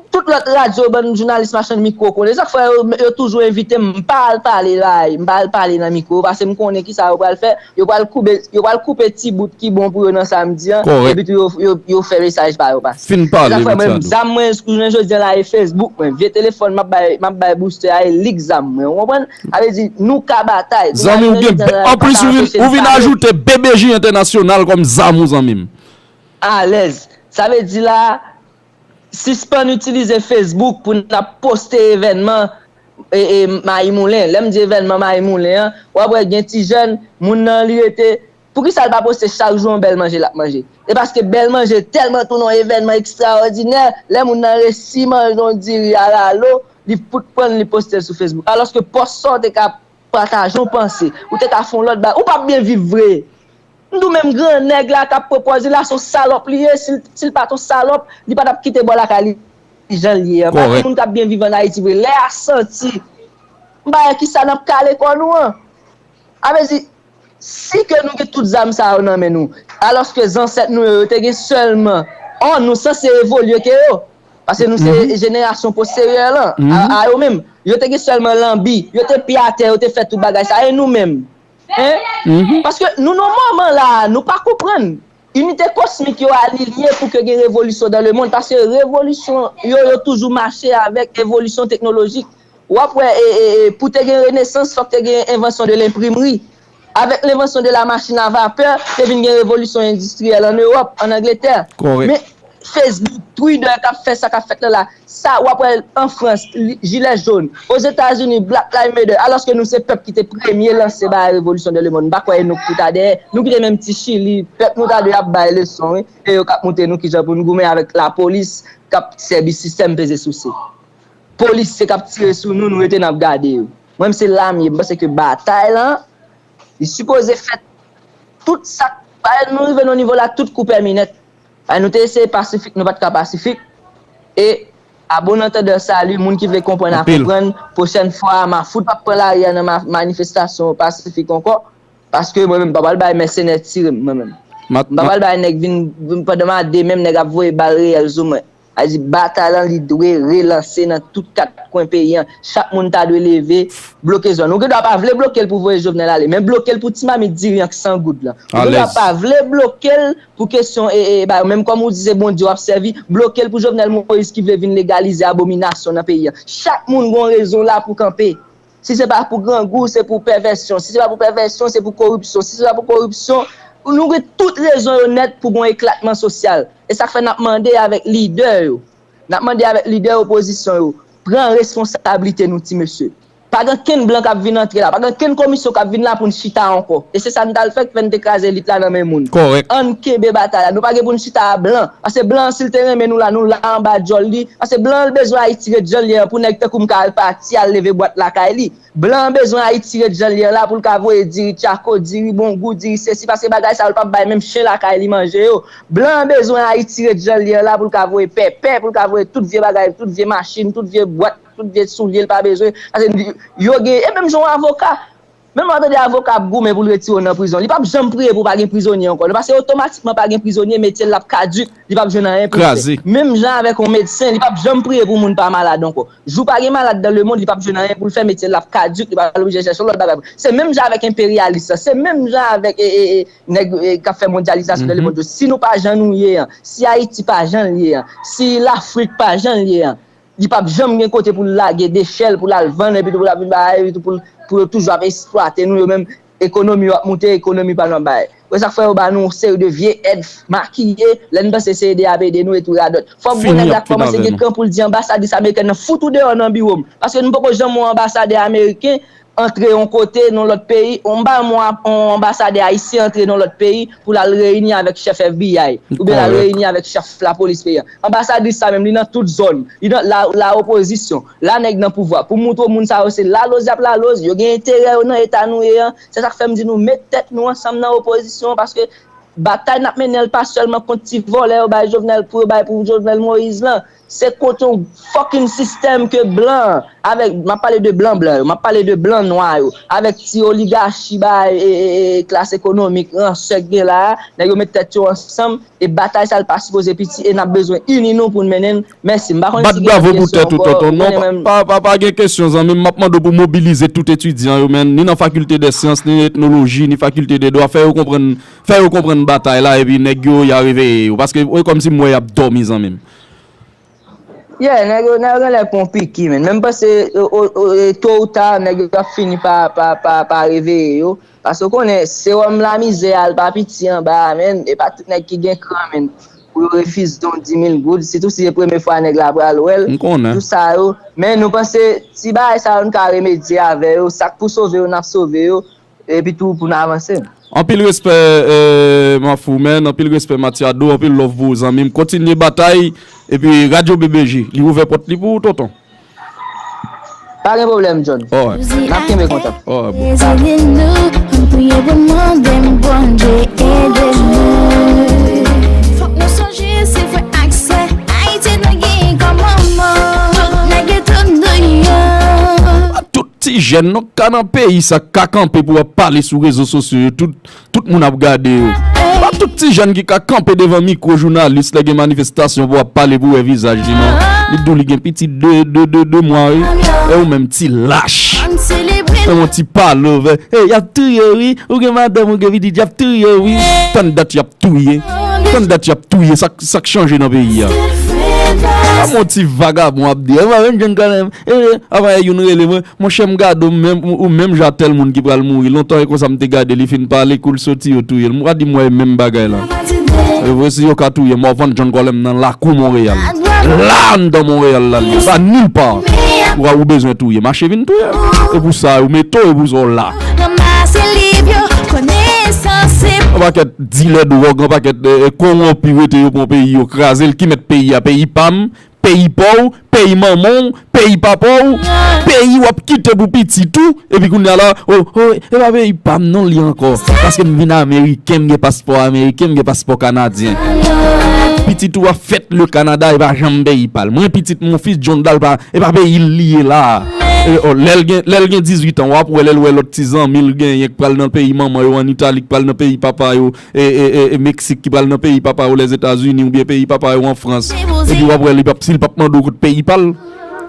Tout lòt radyo, bann jounalis machann mikwo konnen. Sa k fè yo, yo toujou envite m. M pa al pale la, m pa al pale nan mikwo, paske m konnen kisa yo pral fè. Yo pral koupe, yo pral koupe ti bout ki bon pou yo nan sa m di an. Kòrèk. Epi tou yo, yo, yo fè mesaj pa yo pase. Fin pale, Mathiano. Sa k fè mwen menm, zam mwen, jounen jodi a la, e Facebook mwen. Vye telefòn m ap bay, m ap bay booster a, e li k zam mwen. Ou konprann? Sa vle di, nou ka batay. Zanmi w gen, anplis ou vin, ou vin ajoute B B J Entènasyonal kòm zam ou, zanmi m. Alèz. Sa vle di la, sispann itilize Facebook pou n ap poste evènman, e, e, Mayi Moulen. Lè m di evènman Mayi Moulen an, w ap wè gen ti jèn, moun nan li rete, poukisa l pa poste chak jou yon bèl manje l ap manje? E paske bèl manje tèlman tounen yon evènman ekstraòdinè, lè moun nan resi manje yon diri alalo, li fout pran l, li poste l sou Facebook. Alòske pòs sa w te ka pataje yon panse, ou te ka fè yon lòt bagay, ou p ap byen viv vre. M di w menm gran nèg la k ap pran pòz li la, se yon salòp li ye. Si l, si l pa t yon salòp, li pa t ap kite bò lakay li jan l ye an. Pa gen moun k ap byen viv ann Ayiti vre. Lè a santi. M pa wè kisa n ap kale kò nou an. A vle di, si ke nou gen tout zam sa yo nan men nou, alòske zansèt nou yo, yo te gen sèlman, ò, nou sanse evolye ke yo. Paske nou se jenerasyon posteryè lan, a, a yo menm. Yo te gen sèlman lanbi, yo te pye atè, yo te fè tout bagay sa. E nou menm? Hein? Paske nou nan moman la, nou pa konprann. Inite kosmik yo alinye pou ke gen revolisyon dans le monde. Paske revolisyon yo, yo toujou mache avèk evolisyon teknolojik. W ap wè, e, e, e, pou te gen renesans, fòk te gen envansyon de lenprimri. Avèk lenvansyon de la machin a vapè, te vin gen revolisyon endistriyèl ann Ewòp, ann Angletè. Kòrèk. Men Facebook, Twitter k ap fè sa k ap fèt la la. Sa, w ap wè an Frans, li, jilè jòn. Ozetazini, Black Lives Matter. Alòske nou se pèp ki te premye lanse bagay revolisyon dans le monde. M pa kwè e nou ki ta dèyè. Nou kite menm ti Chili, pèp nou ta dwe ap bay leson, wi. E yo k ap montre nou kijan pou nou goumen avèk lapolis k ap sèvi sistèm peze souse. Polisye k ap tire sou nou, nou rete n ap gade yo. Mwen, m se lame, m panse ke batay lan, li sipoze fèt. Tout sa, paske nou rive nan nivo la, tout kou pèmi nèt. Paske nou te eseye pasifik, nou pa t ka pasifik. E, a bon antandan sali, moun ki vle konprann a konprann, pwochèn fwa, m a fout p ap pran lari a nan ma-, manifestasyon pasifik ankò. Paske mwen menm, m pa pral bay mèsenè tire m, mwen menm. M pa pral bay nèg vin, vin pandan m a de menm, nèg ap voye bal reyèl sou mwen. Sa vle di batay lan li dwe relanse nan tout kat kwen peyi an. Chak moun ta dwe leve, bloke zòn. Ou gen dwa pa vle bloke l pou voye Jovenel ale, men bloke l pou ti mamit diri an k san goud lan. Ou gen dwa pa vle bloke l pou kesyon, e, e, ba, menm kòm ou di se Bondye w ap sèvi, bloke l pou Jovenel Moïse ki vle vin legalize abominasyon nan peyi an. Chak moun gen yon rezon la pou kanpe. Si se pa pou grangou, se pou pèvèsyon. Si se pa pou pèvèsyon, se pou koripsyon. Si se pa pou koripsyon, nou gen tout rezon yo nèt pou gen yon eklatman sosyal. E sa k fè n ap mande avèk lidè yo. N ap mande avèk lidè opozisyon yo, pran responsablite nou, ti mesye. Pa gen kenn blan k ap vin antre la. Pa gen kenn komisyon k ap vin la pou n chita ankò. E se sa n t al fè k fè n te kraze elit la nan men moun. Kòrèk. Ann kenbe batay la. Nou pa gen pou n chita a blan. Paske blan an, si l te renmen nou la, nou la anba djòl li. Paske blan an, l bezwen Ayiti ret jan l ye an pou nèg tankou m ka al pati, al leve bwat lakay li. Blan an bezwen Ayiti ret jan l ye an la pou l ka voye diri tchako, diri bongou, diri sesi, paske bagay sa yo l p ap bay menm chen lakay li manje yo. Blan an bezwen Ayiti ret jan l ye an la pou l ka voye pèpè, pou l ka voye tout vye bagay, tout vye machin, tout vye bwat, tout vye soulye l pa bezwen. Paske yo gen, e menm jan yon avoka, Menm lè w tande avoka ap goumen pou l retire w nan prizon, li p ap janm priye pou pa gen prizonye ankò. Non, paske otomatikman pa gen prizonye, metye l ap kadik, li p ap jwenn anyen pou l fè. Kraze. Menm jan avèk yon medsen, li p ap janm priye pou moun pa malad ankò. Jou pa gen malad nan lemonn, li p ap jwenn anyen pou l fè, metye l ap kadik, li pral oblije chèche yon lòt bagay. Se menm jan avèk enperyalis la, se menm jan avèk e, e, e, nèg e, k ap fè mondyalizasyon nan lemonn yo. Si nou pa jan nou ye an, si Ayiti pa jan l ye an, si Lafrik pa jan l ye an, li p ap janm gen kote pou l lage dechè l, pou l al vann, epi tou pou l ap vin bay, epi tou pou l, pou yo toujou ap eksplwate nou, yo menm, ekonomi yo ap moute, ekonomi pa nou ap bay. Wè sa k fè yo ba nou yon seri de vye èd makiye, lè n panse se ede y ap ede nou, e tou radòt. Fòk gon nèg la kòmanse gen kran pou l di anbasadris amerikèn nan fout ou deyò nan biwo m. Paske nou poko janm wè yon anbasadè ameriken antre yon kote nan lòt peyi, yon ba yon anbasadè ayisyen antre nan lòt peyi pou l al reyini avèk chèf F B I oubyen l al reyini avèk chèf lapolis peyi a. Anbasadris sa menm, li nan tout zòn, li nan la, la opozisyon, la nèg nan pouvwa. Pou montre w moun sa yo se laloz y ap laloz, yo gen enterè yo nan eta nou ye an. Se sa k fè m di nou met tèt nou ansanm nan opozisyon an, paske batay n ap mennen l pa sèlman kont ti vòlè yo bay Jovenel, pou yo bay pou Jovenel Moïse lan. Se kont yon fucking sistèm ke blan, avèk, m ap pale de blan blan yo, m ap pale de blan nwa yo, avèk ti oligachi bay e, e, e, klas ekonomik ransè k gen la a, nèg yo met tèt yo ansanm, e batay sa l pa sipoze piti, e n ap bezwen ini nou pou n mennen l. Mèsi. M pa konn si gen lòt kesyon ankò. Bat bravo pou tèt ou, tonton. Non, pa, pa, pa gen kesyon, zanmi m. M ap mande w pou mobilize tout etidyan yo, menn. Ni nan fakilte dè syans, ni etnoloji, ni fakilte dè dwa. Fè yo konprann, fè yo konprann batay la, epi nèg yo, y a reveye yo. Paske, e kòmsi m wè y ap dòmi, zanmi m. Yeah, nèg yo, nèg yo genlè pran piki, menn. Men m panse, o, o, o, e, to ou ta, nèg yo ap fini pa, pa, pa, pa reveye yo. Paske w konnen, sewòm lamizè a, l pa piti anba a, menn. E pa tout nèg ki gen kran, menn, pou yo refize yon di mil goud, sitou si se premye fwa nèg la pral wè l. M konnen. Tout sa yo. Men nou panse, ti bagay sa yo, n ka remedye avè yo. Sa k pou sove yo, n ap sove yo. Epi tou, pou n avanse. Anpil respè, eh, Mafou, menn. Anpil respè, Matiado. Anpil love pou ou, zanmi m. Kontinye batay. Epi, Radyo B B J, li ouvè pòt li pou ou, tonton. Pa gen pwoblèm, John. Alright. N ap kenbe kontak. Alright, bro. Ede nou, m priye pou mande m Bondye ede nou. Fòk nou sonje se frè ak sè Ayiti nou gen kòm manman. Tout nèg yo tout deyò. Pa tout ti jèn non k ka nan peyi sa k ka kanpe pou ap pale sou rezo sosyo yo. Tout Tout moun ap gade yo. Pa tout ti jèn ki ka kanpe devan mikwo jounalis lè gen manifestasyon pou ap pale pou wè vizaj li non. Li di w li gen pitit de, de, de, de mwa wi. E ou menm ti lach. E yon ti pale ouvè. E y ap touye w wi. Ou gen madanm ou gen pitit y ap touye w wi. Tann dat y ap touye. Tann dat y ap touye. Sa k, sa k chanje nan peyi a? Kòman yon ti vagabon ap di? E pa menm jèn kanmenm. E, e, apa youn rele mwen. Monchè, m gade w menm, ou, ou menm jan tèl moun ki pral mouri. Lontan e konsa m te gade li fin pale, kou l soti yo touye l. M pa di m wè menm bagay la. E vre si yo ka touye m, Morvan John Colem nan lakou Monreyal. La anndan Monreyal la li ye. Pa nil pa. Ou, ou bezwen touye. Mache vin touye. E pou sa yo mete w, e pou sa w la. Yon pakèt dilè dwòg, yon pakèt, e, e, kowonpi rete yo pran peyi yo kraze l. Ki mèt peyi a? Peyi pa m. Peyi pa w, peyi manman w, peyi papa w, peyi w ap kite pou pitit ou, epi kounye a la, o, o, e pa peyi pa m non li ankò. Paske m vin ameriken, m gen paspò ameriken, m gen paspò kanadyen. Pitit ou ap fèt le Kanada, e pa janm peyi pa l. Mwen, pitit mon fils John Dal, pa, e pa peyi l li ye la. E, o, lè l gen, lè l gen dizuit an, w ap wè lè l wè lòt ti zanmi l genyen k pral nan peyi manman yo, ann Itali, k pral nan peyi papa yo, e, e, e, e Meksik, ki pral nan peyi papa yo, Lèzetazini, oubyen peyi papa yo, an Frans. Epi w ap wè li p ap, si l p ap mande w kot peyi pa l.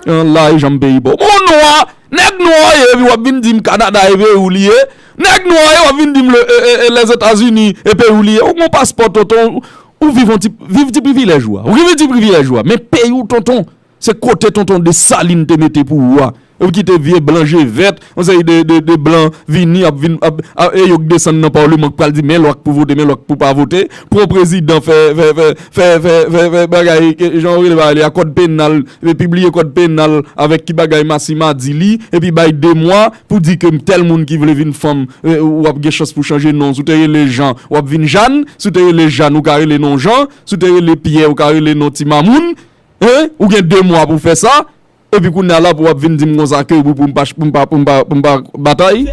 An la, e janm peyi pa w. Bon, nwa, nèg nwa w ye, epi w ap vin di m Kanada e peyi w li ye. Nèg nwa w ye, w ap vin di m le, e, e, e, Lèzetazini e peyi w li ye. Ou gon paspò, tonton, ou viv yon ti, viv ti privilèj ou a. Ou viv ti privilèj ou a. Men peyi w, tonton, se kote tonton Desalin te mete pou ou a. Yo kite vye blan je vèt, yon seri de, de, de blan vini, ap vin, ap, ap, e yo k desann nan palman k pral di men lwa k pou vote, men lwa k pou pa vote. Pran prezidan fè, fè, fè bagay, ke, jan yo rele bagay li a, kòd penal, e pibliye kòd penal avèk ki bagay Massima di li, epi bay de mwa pou di ke tèl moun ki vle vin fanm, e, w ap gen chans pou chanje non. Si w te rele Jan, w ap vin Jàn. Si w te rele Jàn, ou ka rele non Jan. Si w te rele Pyè, ou ka rele non Ti Mamoun. Hein? Ou gen de mwa pou fè sa. Epi kounye a la pou w ap vin di m konsa ke pou, pou m pa, pou m pa, pou m pa, pou m pa batay.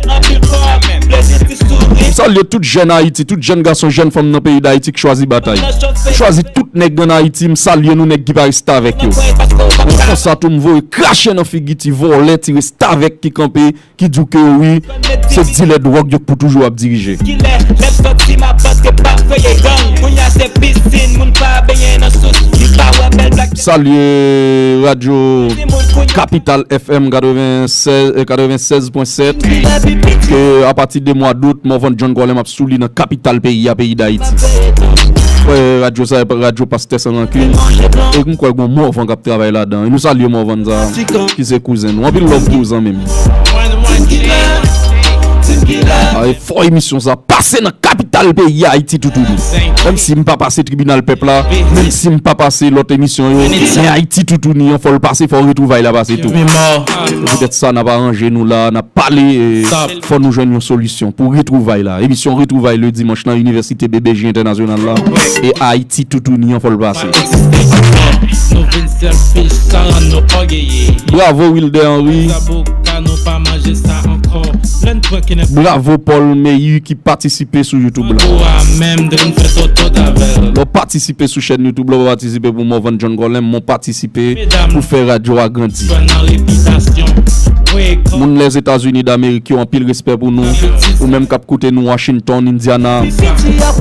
M salye tout jèn Ayiti, tout jèn gason, jèn fanm nan peyi Dayiti ki chwazi batay. M chwazi tout nèg ann Ayiti, m salye nou nèg ki pa restavèk yo. Konsa tou m voye krache nan figi ti vòlè, ti restavèk ki kanpe, ki di w ke wi, se dilè dwòg yo k pou toujou ap dirije. Salye radyo Kapital F M katrevennsèz, eh, katrevennsèz pwen sèt, ke apati de mwa dout, Morvan John Colem ap sou li nan kapital peyi a, peyi Dayiti. Kwè radyo sa, radyo Pastè San Rankin. E m kwè gon Morvan k ap travay ladan. E nou salye Morvan sa, ki se kouzen nou. Anpil love pou ou, zanmi m. A, e fò emisyon sa pase nan kapital peyi a, Ayiti toutouni. Menm si m pa pase Tribinal Pèp la, menm si m pa pase lòt emisyon yo, men Ayiti toutouni an, fò l pase, fò retwouvay la pase tou. E poutèt sa, n ap aranje nou la, n ap pale, e fò nou jwenn yon solisyon pou retwouvay la. Emisyon retwouvay le dimanch nan Inivèsite B B J Entènasyonal la. E Ayiti toutouni an, fò l pase. Bravo Wilder Henry. Bravo Paul Meyu ki patisipe sou YouTube la. Lè w patisipe sou chèn YouTube la, w patisipe pou Morvan John Colem, mwen patisipe pou fè radyo a grandi. Moun Lèzetazini Damerik yo, anpil respè pou nou. Ou menm k ap koute nou Washington, Indiana.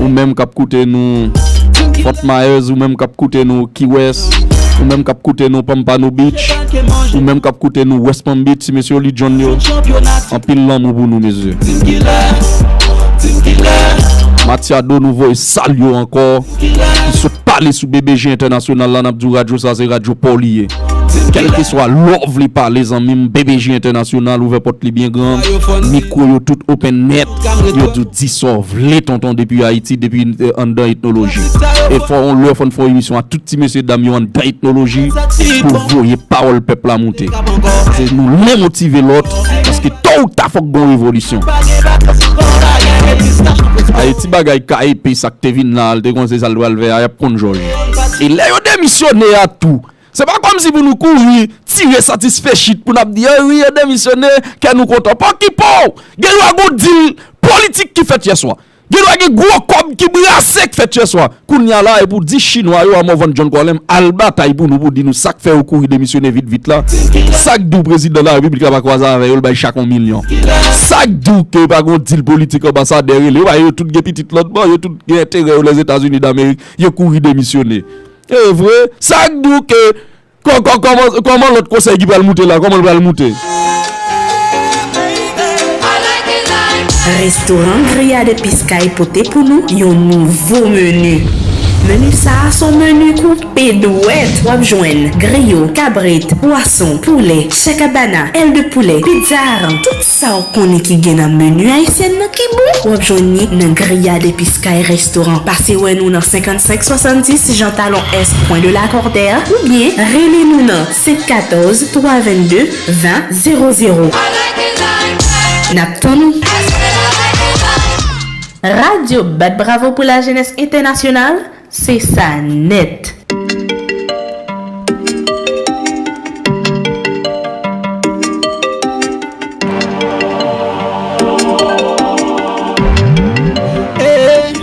Ou menm k ap koute nou Fort Myers, ou menm k ap koute nou Key West, ou menm k ap koute nou Pompano Beach, ou menm k ap koute nou West Palm Beach, ti mesye Oli John yo. Anpil lanmou pou nou, mesye. Matiado, nou voye salye w ankò. Ki sot pale sou B B J Entènasyonal la, n ap di w radyo sa se radyo pa w li ye. Kèlkeswa lè w vle pale, zanmi m, B B J Entènasyonal ouvè pòt li byen gran. Mikwo yo tout open nèt. Yo di w di sa w vle, tonton, depi Ayiti, depi, eh, anndan etnoloji. E fò yon lè, fò n fè yon emisyon a tout ti mesye dam yo anndan etnoloji pou voye pawòl pèp la moute. Paske nou len motive lòt, paske tò ou ta fòk gon revolisyon. Ayiti bagay ka epe, sa k te vin la, l te konn se sa l pral fè a, y ap konn jòj. E lè yo demisyone a tou, se pa kòmsi pou nou kouri, tire satisfè chit pou n ap di, "Ah wi, yo demisyone, kè nou kontan." Pòkipo! Gen dwa gon dil politik ki fèt yè swa. Gen dwa gen gwo kòb ki brase k fèt yè swa. Kounye a la, e pou di Chinwa yo a Morvan John Colem al batay pou nou, pou di nou sa k fè yo kouri demisyone vit vit la. Sa k di w prezidan larepiblik la pa kwaze avè yo, l bay chak yon milyon. Sa k di w ke pa gon dil politik anbasadè rele yo, ba yo tout gen pitit lòt bò, yo tout gen enterè yo Lèzetazini Damerik, yo kouri demisyone. E vre, sa k di w ke Kò-, kò-, kòman, kòman lòt konsèy ki pral moute la? Kòman l pral moute? Restoran Grillade Epices Kay pote pou nou yon nouvo meni. Meni sa a se yon meni koupe dwèt. W ap jwenn griyo, kabrit, pwason, poulè, chèkabana, èl de poulè, pizza aran, tout sa w konnen ki gen nan meni ayisyèn nan ki bon, w ap jwenn li nan Grillade Epices Kay Restoran. Pase wè nou nan senkannsenk swasanndis Jean Talon Est, Coin de Lacordaire, oubyen rele nou nan senk katòz, twa vennde, ven zewo zewo. N ap tann ou! Radyo Bat Bravo pou Lajenès Entènasyonal, se sa nèt! Hey,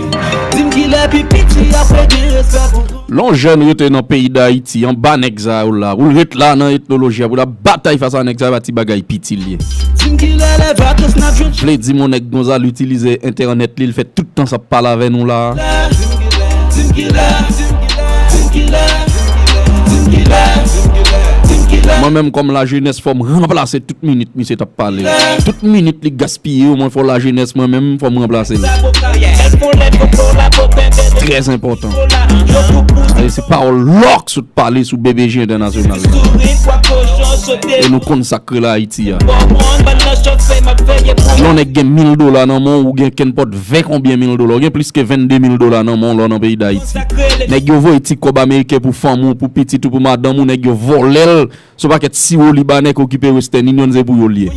di m kilè pi piti apre gen respè pou tou. Lè yon jèn rete nan peyi Dayiti, anba nèg sa yo la, pou l ret la nan etnoloji a, pou l ap batay fas a nèg sa yo, pa ti bagay piti l ye. Di m kilè lè vakans n ap jwenn. Vle di, mon nèg Gonzalo itilize entènèt li, l fè tout tan sa ap pale avè nou la. Mwen menm kòm lajenès, fò m ranplase tout minit misye t ap pale yo. Tout minit li gaspiye yo, mwen fò lajenès, mwen menm, fò m ranplase l. Trè enpòtan. E se pawòl lòk sot pale sou B B J entènasyonal la. E nou konn sa k rele Ayiti a. Yon nèg gen mil dola nan men w, ou gen kenpòt ven konbyen mil dola, ou gen plis ke vennde mil dola nan men w lè w nan peyi Dayiti. Nèg yo voye ti kòb ameriken pou fanmi w, pou pitit ou, pou madanm ou, nèg yo vòlè l sou pakèt siwo libanè k okipe Western Union, se pou yo l ye.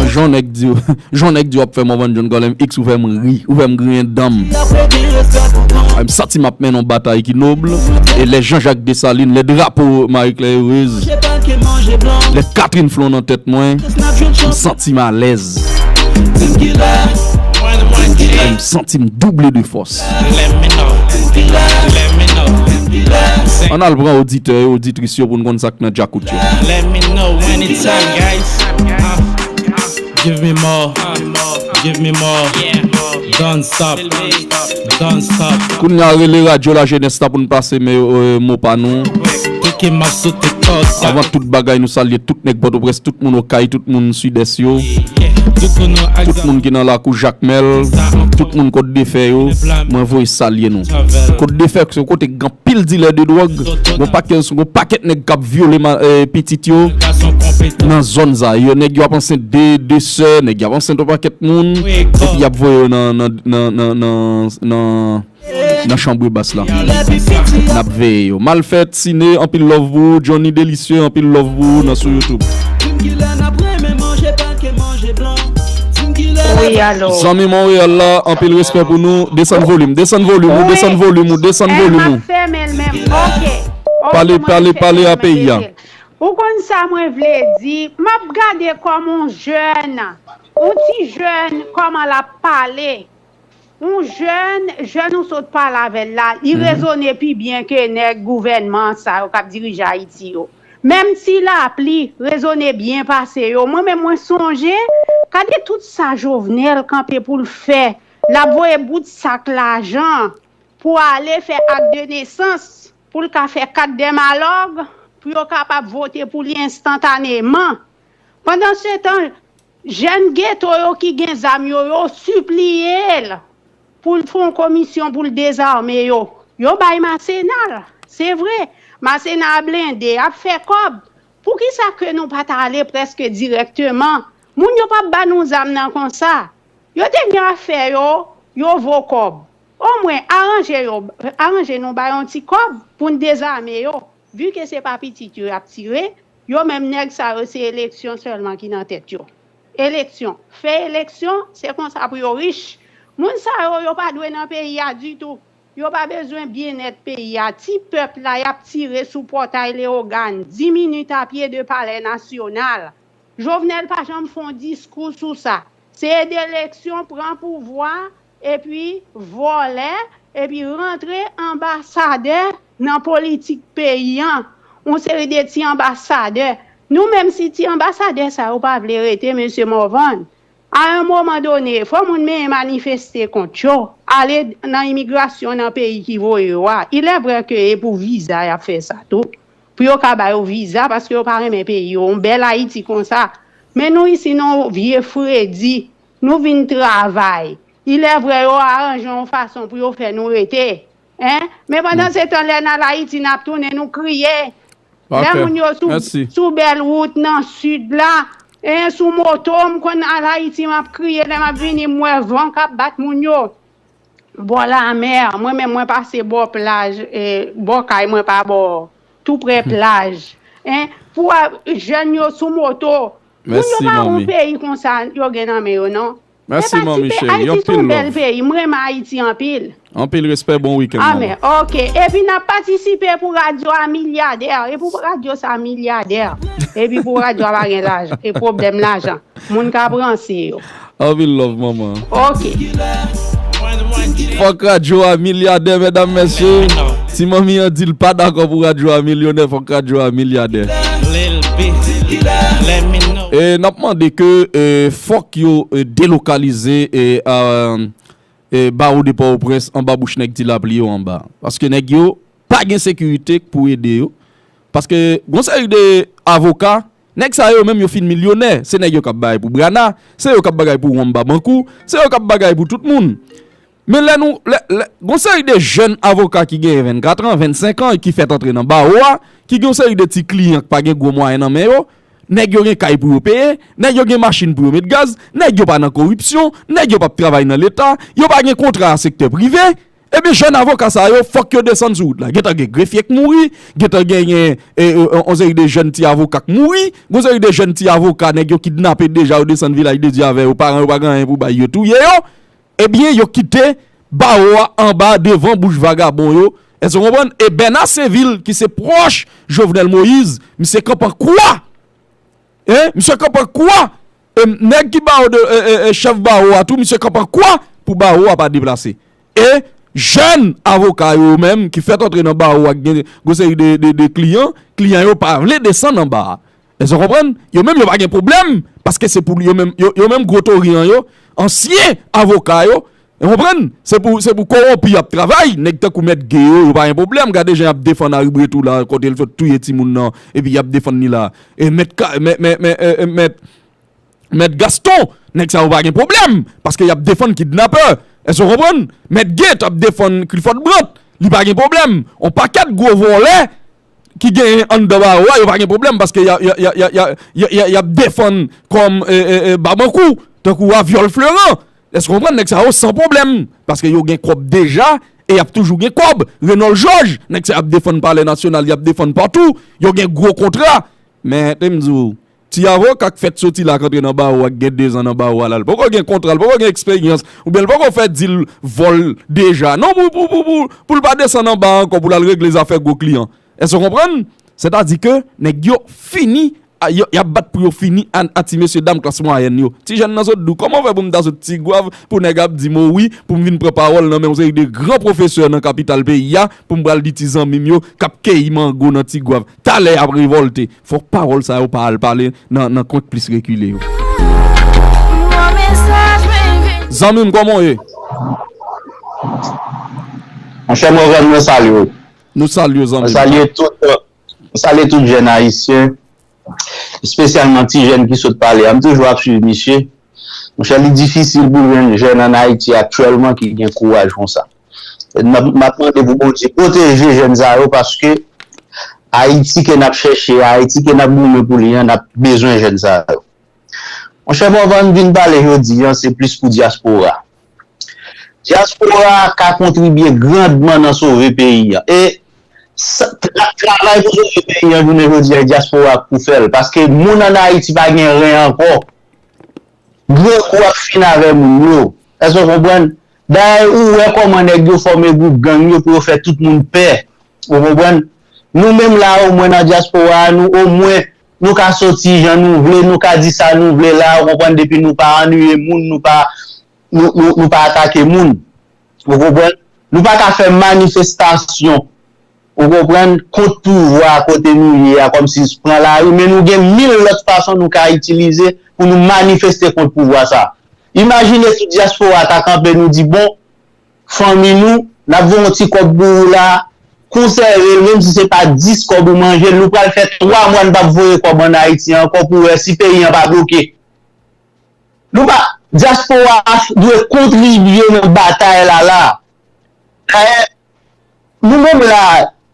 Jan nèg di w, jan nèg di w ap fè Morvan John Colem X, ou fè m ri, ou fè m griyen dan m. M santi m ap mennen yon batay ki nob, e lè Jean Jacques Dessalines, lè drapo Marie Claire Heureuse Lè Catherine Flon nan tèt mwen, m santi m alèz. M santi m double de fòs. Ann al pran oditè yo, oditris yo pou n konn sa k nan djakout yo. Give me more, give me more. Don't stop, don't stop. Kounye a rele radyo lajenès la pou n pase men mo pa nou. Avan tout bagay nou salye tout nèg Pòtoprens, tout moun Okay, tout moun Sidès yo, tout moun ki nan lakou Jakmèl, tout moun Kòt de Fè yo, mwen voye salye nou. Kòt de Fè se yon kote k gen anpil dilè de dwòg, gon pakèt, gon pakèt nèg k ap vyole pitit yo nan zòn sa yo. Nèg yo ap ansent de, de sè, nèg yo ap ansent yon pakèt moun, epi y ap voye yo nan, nan, nan, nan, nan, nan nan chanbre bas la. N ap veye yo. Malfèt, Sine, anpil love pou ou. Johnny Delicieux, anpil love pou ou nan sou YouTube. Wi, alo. Zanmi Monreyal la, anpil respè pou nou. Desann volim, desann volim ou, desann volim ou, desann volim ou. M ap fèmen l menm. Ok. Pale, pale, pale a peyi a. Ou konn sa mwen vle di? M ap gade kòm on jèn, on ti jèn, kòman l ap pale. Yon jèn, jèn ou sot pale avè l la, li rezone pi byen ke nèg gouvènman sa yo k ap dirije Ayiti yo. Menm Ti Lapli rezone byen pase yo. Mwen menm mwen sonje, gade tout sa Jovenel kanpe pou l fè. L ap voye bout sak lajan pou ale fè ak de nesans, pou l ka fè kat dè malòg, pou yo kapab vote pou li enstantaneman. Pandansetan, jèn geto yo ki gen zam yo, yo sipliye l pou l fè yon komisyon pou l dezame yo. Yo bay Masena l, se vre. Masena a blende, ap fè kòb. Poukisa ke nou pa t ale prèske dirèkteman? Moun yo p ap ba nou zam nan konsa. Yo te gen afè yo, yo vo kòb. Omwen, aranje yo, aranje nou bay yon ti kòb pou n dezame yo. Vu ke se pa pitit yo y ap tire, yo menm nèg sa yo se eleksyon sèlman ki nan tèt yo. Eleksyon. Fè eleksyon, se konsa pou yo rich. Moun sa yo, yo pa dwe nan peyi a ditou. Yo pa bezwen byennèt peyi a. Ti pèp la y ap tire sou pòtay Leyogàn, dis minit a pye de Palè Nasyonal. Jovenel pa janm fè yon diskou sou sa. Se edeleksyon, pran pouvwa, epi vòlè, epi rantre anbasadè nan politik peyi an. Yon seri de ti anbasadè. Nou menm si ti anbasadè sa yo pa vle rete, mesye Morvan, a yon moman done, fò moun menm manifeste kont yo, ale nan imigrasyon nan peyi ki voye yo a. Il est vrai ke e pou viza y ap fè sa tou. Pou yo ka ba yo viza, paske yo pa renmen peyi yo. Yon bèl Ayiti konsa. Men nou isi nan yon vye fredi. Nou vin travay. Il est vrai yo aranje yon fason pou yo fè nou rete. Hein? Men pandan se tan lè n al Ayiti n ap tounen nou kriye. Lè moun yo sou, sou bèl wout nan sid la, en, sou moto, m konn al Ayiti m ap kriye, lè m ap vini m wè van k ap bat moun yo. Bò lamè, mwen menm mwen pase bò plaj, eh, bò kay mwen pa bò, tou prè plaj. En, pou jèn yo sou moto, moun yo pa wè yon peyi konsa yo gen nan men yo non. Mèsi manmi cheri, anpil love. Ayiti se yon bèl peyi, m renmen Ayiti anpil. Anpil respè, bon wikenn manmi. Amèn. Ok, epi n ap patisipe pou radyo a milyadè, e pou radyo sa milyadè, epi pou radyo a pa gen lajan, e pwoblèm lajan, moun ka pranse yo. Anpil love manman. Ok. Fòk radyo a milyadè medam mesye. Ti manmi an di l pa dakò pou radyo a milyonè, fòk radyo a milyadè. E n ap mande ke e, fòk yo e, delokalize e, a, e, bawo de Pòtoprens anba bouch nèg Ti Lapli yo anba. Paske nèg yo pa gen sekirite pou ede yo. Paske gon seri de avoka, nèg sa yo menm yo fin milyonè. Se nèg yo k ap bagay pou Brana, se yo k ap bagay pou Wamba Bankou, se yo k ap bagay pou tout moun. Men lè nou, lè, lè, gon seri de jèn avoka ki genyen vennkat an, vennsenk an, e ki fèt antre nan bawo a, ki gen yon seri de ti kliyan k pa gen gwo mwayen nan men yo, nèg yo gen kay pou yo peye, nèg yo gen machin pou yo met gaz, nèg yo pa nan koripsyon, nèg yo p ap travay nan leta, yo pa gen kontra a sektè prive, ebyen jèn avoka sa yo, fòk yo desann sou wout la. Gentan gen grefye k mouri, gentan genyen e, e, yon seri de jèn ti avoka k mouri, gon seri de jèn ti avoka nèg yo kidnape deja, yo desann Vilaj de Dye avè yo, paran yo pa gen anyen pou bay yo, touye yo. Ebyen, yo kite bawo a anba devan bouch vagabon yo, Èske w konprann? E Bèna Sevil, ki se pwòch Jovenel Moïse, misye kanpe an kwa. Hein? Misye kanpe an kwa. E nèg ki bawo de, e, e, e chèf bawo a tou, misye kanpe an kwa pou bawo a pa deplase. E jèn avoka yo menm ki fèt antre nan bawo a, ki gen gwo seri de, de, de kliyan, kliyan yo pa vle desann anba a. Èske w konprann? Yo menm yo pa gen pwoblèm, paske se pou yo menm, yo, yo menm gwo tori an yo, ansyen avoka yo, ou konprann? Se pou, se pou kowonpi y ap travay, nèg tankou mèt Ge yo, yo pa gen pwoblèm. Gade jan y ap defann Ari Bretou la, kote l sot touye timoun nan, epi y ap defann li la. E mèt, mèt, mèt, mèt, e, e, mèt, mèt Gaston, nèg sa yo pa gen pwoblèm, paske y ap defann kidnapè. Èske w konprann? Mèt Ge t ap defann Clifford Brandt, li pa gen pwoblèm. On pakèt gwo vòlè ki genyen anndan bawo a, yo pa gen pwoblèm, paske y a, y a, y a, y a, y a, y a, y ap defann kòm, e, e, e, Babankou, tankou a Viol Fleurant. Èske w konprann? Nèg sa yo san pwoblèm, paske yo gen kòb deja, e y ap toujou gen kòb. Renold Georges, nèg sa y ap defann Palè Nasyonal, y ap defann patou, yo gen gwo kontra. Men, te m di w, ti avoka k fèt soti la, k antre nan bawo a, k gen dezan nan bawo a la, l poko gen kontra, l poko gen eksperyans, oubyen l poko fè dil vòl deja. Non, pou, pou, pou, pou, pou l pa desann anba ankò, pou l al regle zafè gwo kliyan. Èske w konprann? Sètadi ke nèg yo fini, a, yo, y ap bat pou yo fini a, a ti mesye dam klas mwayèn yo. Ti jèn nan sot di w, kòman w fè pou m ta sot Tigwav pou nèg ap di m o wi, pou m vin pran pawòl nan men yon seri de gran pwofesè nan kapital peyi a, pou m pral di ti zanmi m yo k ap keyi mango nan Tigwav. Talè y ap revòlte. Fòk pawòl sa yo pa al pale nan, nan kwen k plis rekile yo. Zanmi m, kòman w ye? Monchè Morvan, mwen salye w. Nou salye w, zanmi m. Mwen salye tout, mwen salye tout jèn ayisyen, espesyalman ti jèn ki sot pale a. M toujou ap swiv misye. Monchè, li difisil pou jwenn jèn ann Ayiti aktyèlman ki gen kouraj konsa. M ap, m ap mande pou Bondye pwoteje jèn sa yo, paske Ayiti ke n ap chèche, Ayiti ke n ap goumen pou li an, n ap bezwen jèn sa yo. Monchè Morvan, m vin pale jodi an, se plis pou dyaspora. Dyaspora ka kontribye grandman nan sove peyi an. E sa, tra-, travay pou sove peyi an jounen jodi a, dyaspora pou fè l. Paske moun ann Ayiti pa gen ren ankò. Grangou ap fin avè moun yo. Èske w konprann? Dayè, ou wè kòman nèg yo fòme gwoup gang yo pou yo fè tout moun pè. Ou konprann? Nou menm la, omwen nan dyaspora a, nou omwen, nou ka soti jan nou vle, nou ka di sa nou vle la, ou konprann, depi nou pa annuiye moun, nou pa, nou, nou, nou pa atake moun. Ou konprann? Nou pa ka fè manifestasyon, ou konprann, kont pouvwa kote nou ye a, kòmsi pran lari, men nou gen mil lòt fason nou ka itilize pou nou manifeste kont pouvwa sa. Imajine tout dyaspora ta kanpe, nou di, bon, fanmi nou, n ap voye yon ti kòb pou ou la, konsève l, menm si se pa dis kòb ou manje l, nou pral fè twa mwa n p ap voye kòb ann Ayiti ankò pou wè si peyi an pa bloke. Nou pa, dyaspora a dwe kontribye nan batay la la. Dayè, nou menm la,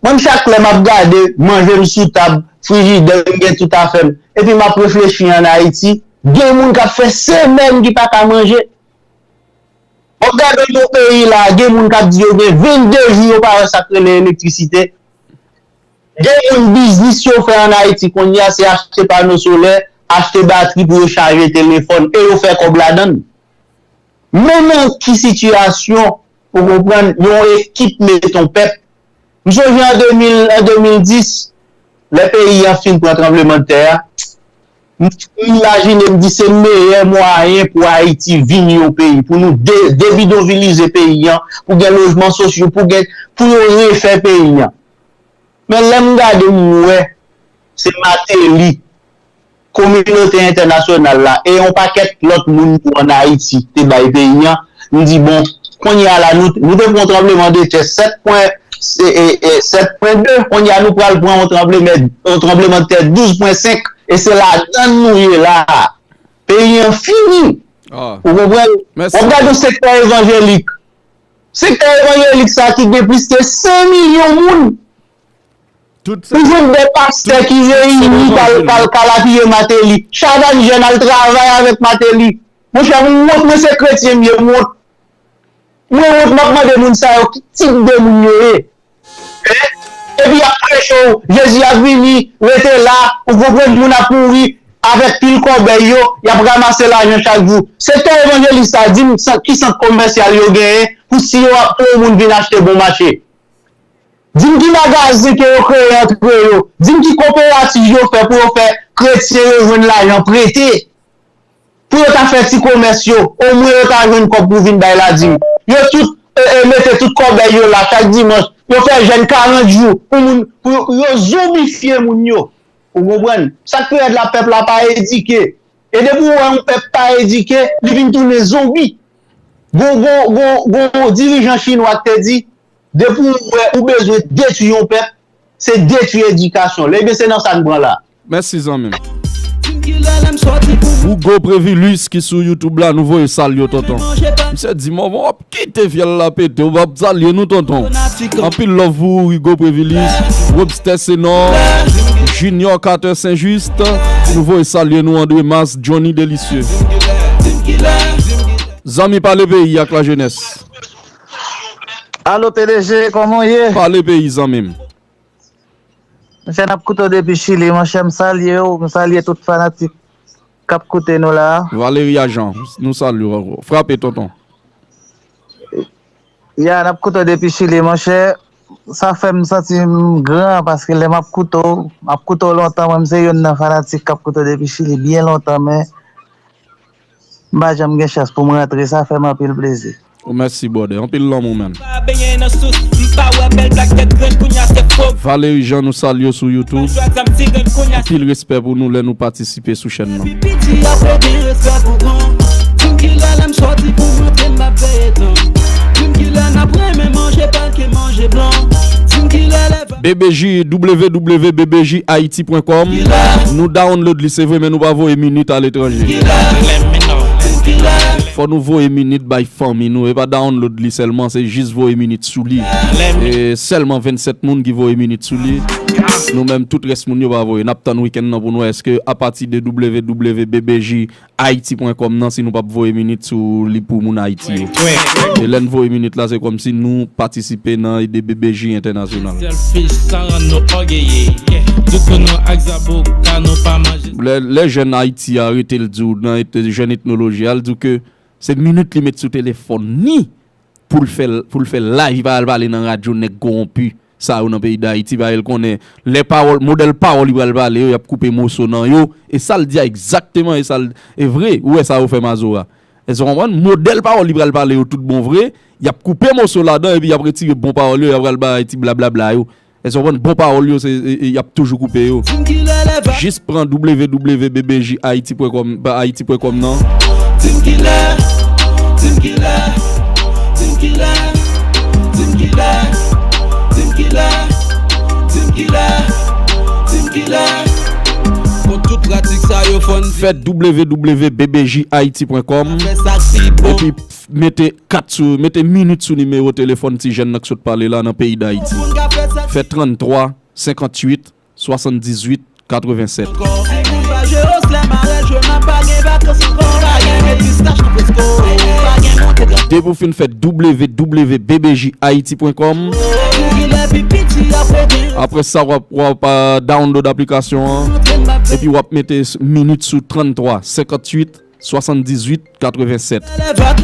mwen chak lè m ap gade, manje m sou tab, frijidè m gen tout afè m, epi m ap reflechi ann Ayiti, gen moun k ap fè semèn ki pa ka manje. W ap gade yon peyi la, gen moun k ap di yo gen vennde jou yo pa wè sa k rele elektrisite. Gen moun biznis yo fè ann Ayiti kounye a, se achte pano solè, achte batri pou yo chaje telefòn, e yo fè kòb ladan l. Men nan ki sitiyasyon, ou konprann, yon ekip met on pèp. M sonje an de mil, an de mil dis, lè peyi an fin pran tranblemanntè a, m, m imajine, m di se meyè mwayen pou Ayiti vin yon peyi, pou nou de-, debidonvilize peyi an, pou gen lojman sosyo, pou gen, pou yo refè peyi an. Men lè m gade, m wè se Martelly, kominote entènasyonal la, e yon pakèt lòt moun tou ann Ayiti te bay peyi an. M di, bon, kounye a la, nou, nou te pran yon tranblemanntè sèt pwen, e, e, e, sèt pwen de, kounye a nou pral pran yon tranblemen-, yon tranblemanntè douz pwen senk, e se ladan l nou ye la a. Peyi an fini. Ou konprann? W ap gade yon sektè evanjelik. Sektè evanjelik sa ki gen plis ke senk milyon moun. Ou jwenn de pastè ki reyini k al, k al, k al apiye Martelly. Chavannes Jeune al travay avèk Martelly. Monchè, m wont, mwen se kretyen m ye, m wont. Mwen wont, m ap mande moun sa yo ki tip de moun yo ye. Hein? Epi y ap preche w, Jezi ap vini, rete la, ou konprann, moun ap mouri, avèk pil kòbèy yo, y ap ranmase lajan chak jou. Sektè evanjelik sa, di m san-, ki sant komèsyal yo genyen pou si yo ap pou yon moun vin achte bon mache. Di m ki magazen ke yo kreye antre yo. Di m ki koperativ yo fè pou yo fè kretyen yo jwenn lajan prete. Pou yo ta fè ti komès yo, omwen yo ta jwenn kòb pou vin bay ladim. Yo tout e, e, mete tout kòbèy yo la chak dimanch. Yo fè jèn karant jou pou moun, pou yo, yo zonbifye moun yo. Ou konprann? Sa k pi rèd la, pèp la pa edike. E depi w wè yon pèp pa edike, li vin tounen zonbi. Gon, gon, gon, gon dirijan chinwa k te di, depi w wè ou bezwen detwi yon pèp, se detwi edikasyon l. Ebyen, se nan sa n pran la. Mèsi, zanmi m. Hugo Previlus ki sou YouTube la, nou voye salye w, tonton. Misye di, "Mòmon, w ap kite fyèl la pete, w ap salye nou, tonton." Anpil love pou ou, Hugo Previlus, Webster Senor, Junior Carter Saint-Just, nou voye salye nou, André Mas, Johnny Delicieux. Zanmi, pale peyi ak lajenès. Alo, P D G, kòman w ye? Pale peyi, zanmi m. Monchè, n ap koute w depi Chili, monchè, m salye w, m salye tout fanatik k ap koute nou la a. Valeria Jean, nou salye w ankò. Frape, tonton. Ya, n ap koute w depi Chili, monchè. Sa fè m santi m gran, paske lè m ap koute w, m ap koute w lontan, mwen, m se youn nan fanatik k ap koute w depi Chili byen lontan, men m pa janm gen chans pou m rantre, sa fè m anpil plezi. Oh, mèsi, brother. Anpil lanmou, man. Valery Jean, nou salye w sou YouTube. Anpil respè pou nou lè nou patisipe sou chèn nan. B B J, w w w B B J Haiti point com. Nou download li, se vre, men nou pa voye minit aletranje. Fò nou voye minit bay fanmi nou. E pa download li sèlman, se jis voye minit sou li. E sèlman vennsèt moun ki voye minit sou li. Nou menm, tout rès moun yo pa voye. N ap tann wikenn nan pou n wè èske apati de W W W B B J Haiti point com nan, si nou p ap voye minit sou li pou moun Ayiti yo. E lè n voye minit la, se kòmsi nou patisipe nan ede B B J entènasyonal. Lè, lè jèn Ayiti a rete l di w, nan et-, jèn etnoloji a, l di w ke se minit li met sou telefòn ni pou l fè, pou l fè live, li pa al pale nan radyo nèg kowonpi sa yo nan peyi Dayiti, paske l konnen lè pawòl, modèl pawòl li pral pale yo, y ap koupe moso nan yo. E sa l di a egzakteman, e sa l, e vre, ou wè sa yo fè Mazora. Èske w konprann? Modèl pawòl li pral pale yo tout bon vre, y ap koupe moso ladan, epi y ap retire bon pawòl yo, y ap pral bay ti blablabla yo. Èske w konprann? Bon pawòl yo, se, e, e, y ap toujou koupe yo. Jis pran W W W B B J Haiti point com, pa Haiti point com nan. Fè W W W B B J Haiti point com. Epi mete kat sou, mete minit sou nimewo telefòn ti jèn nan k sot pale la nan peyi Dayiti. Fè tranntwa, senkantuit, swasanndizuit, katrevennsèt. Depi w fin fè W W W B B J Haiti point com, apre sa, w ap, w ap, ah, download aplikasyon an, epi w ap mete s-, minit sou tranntwa, senkantuit, swasanndizuit, katrevennsèt.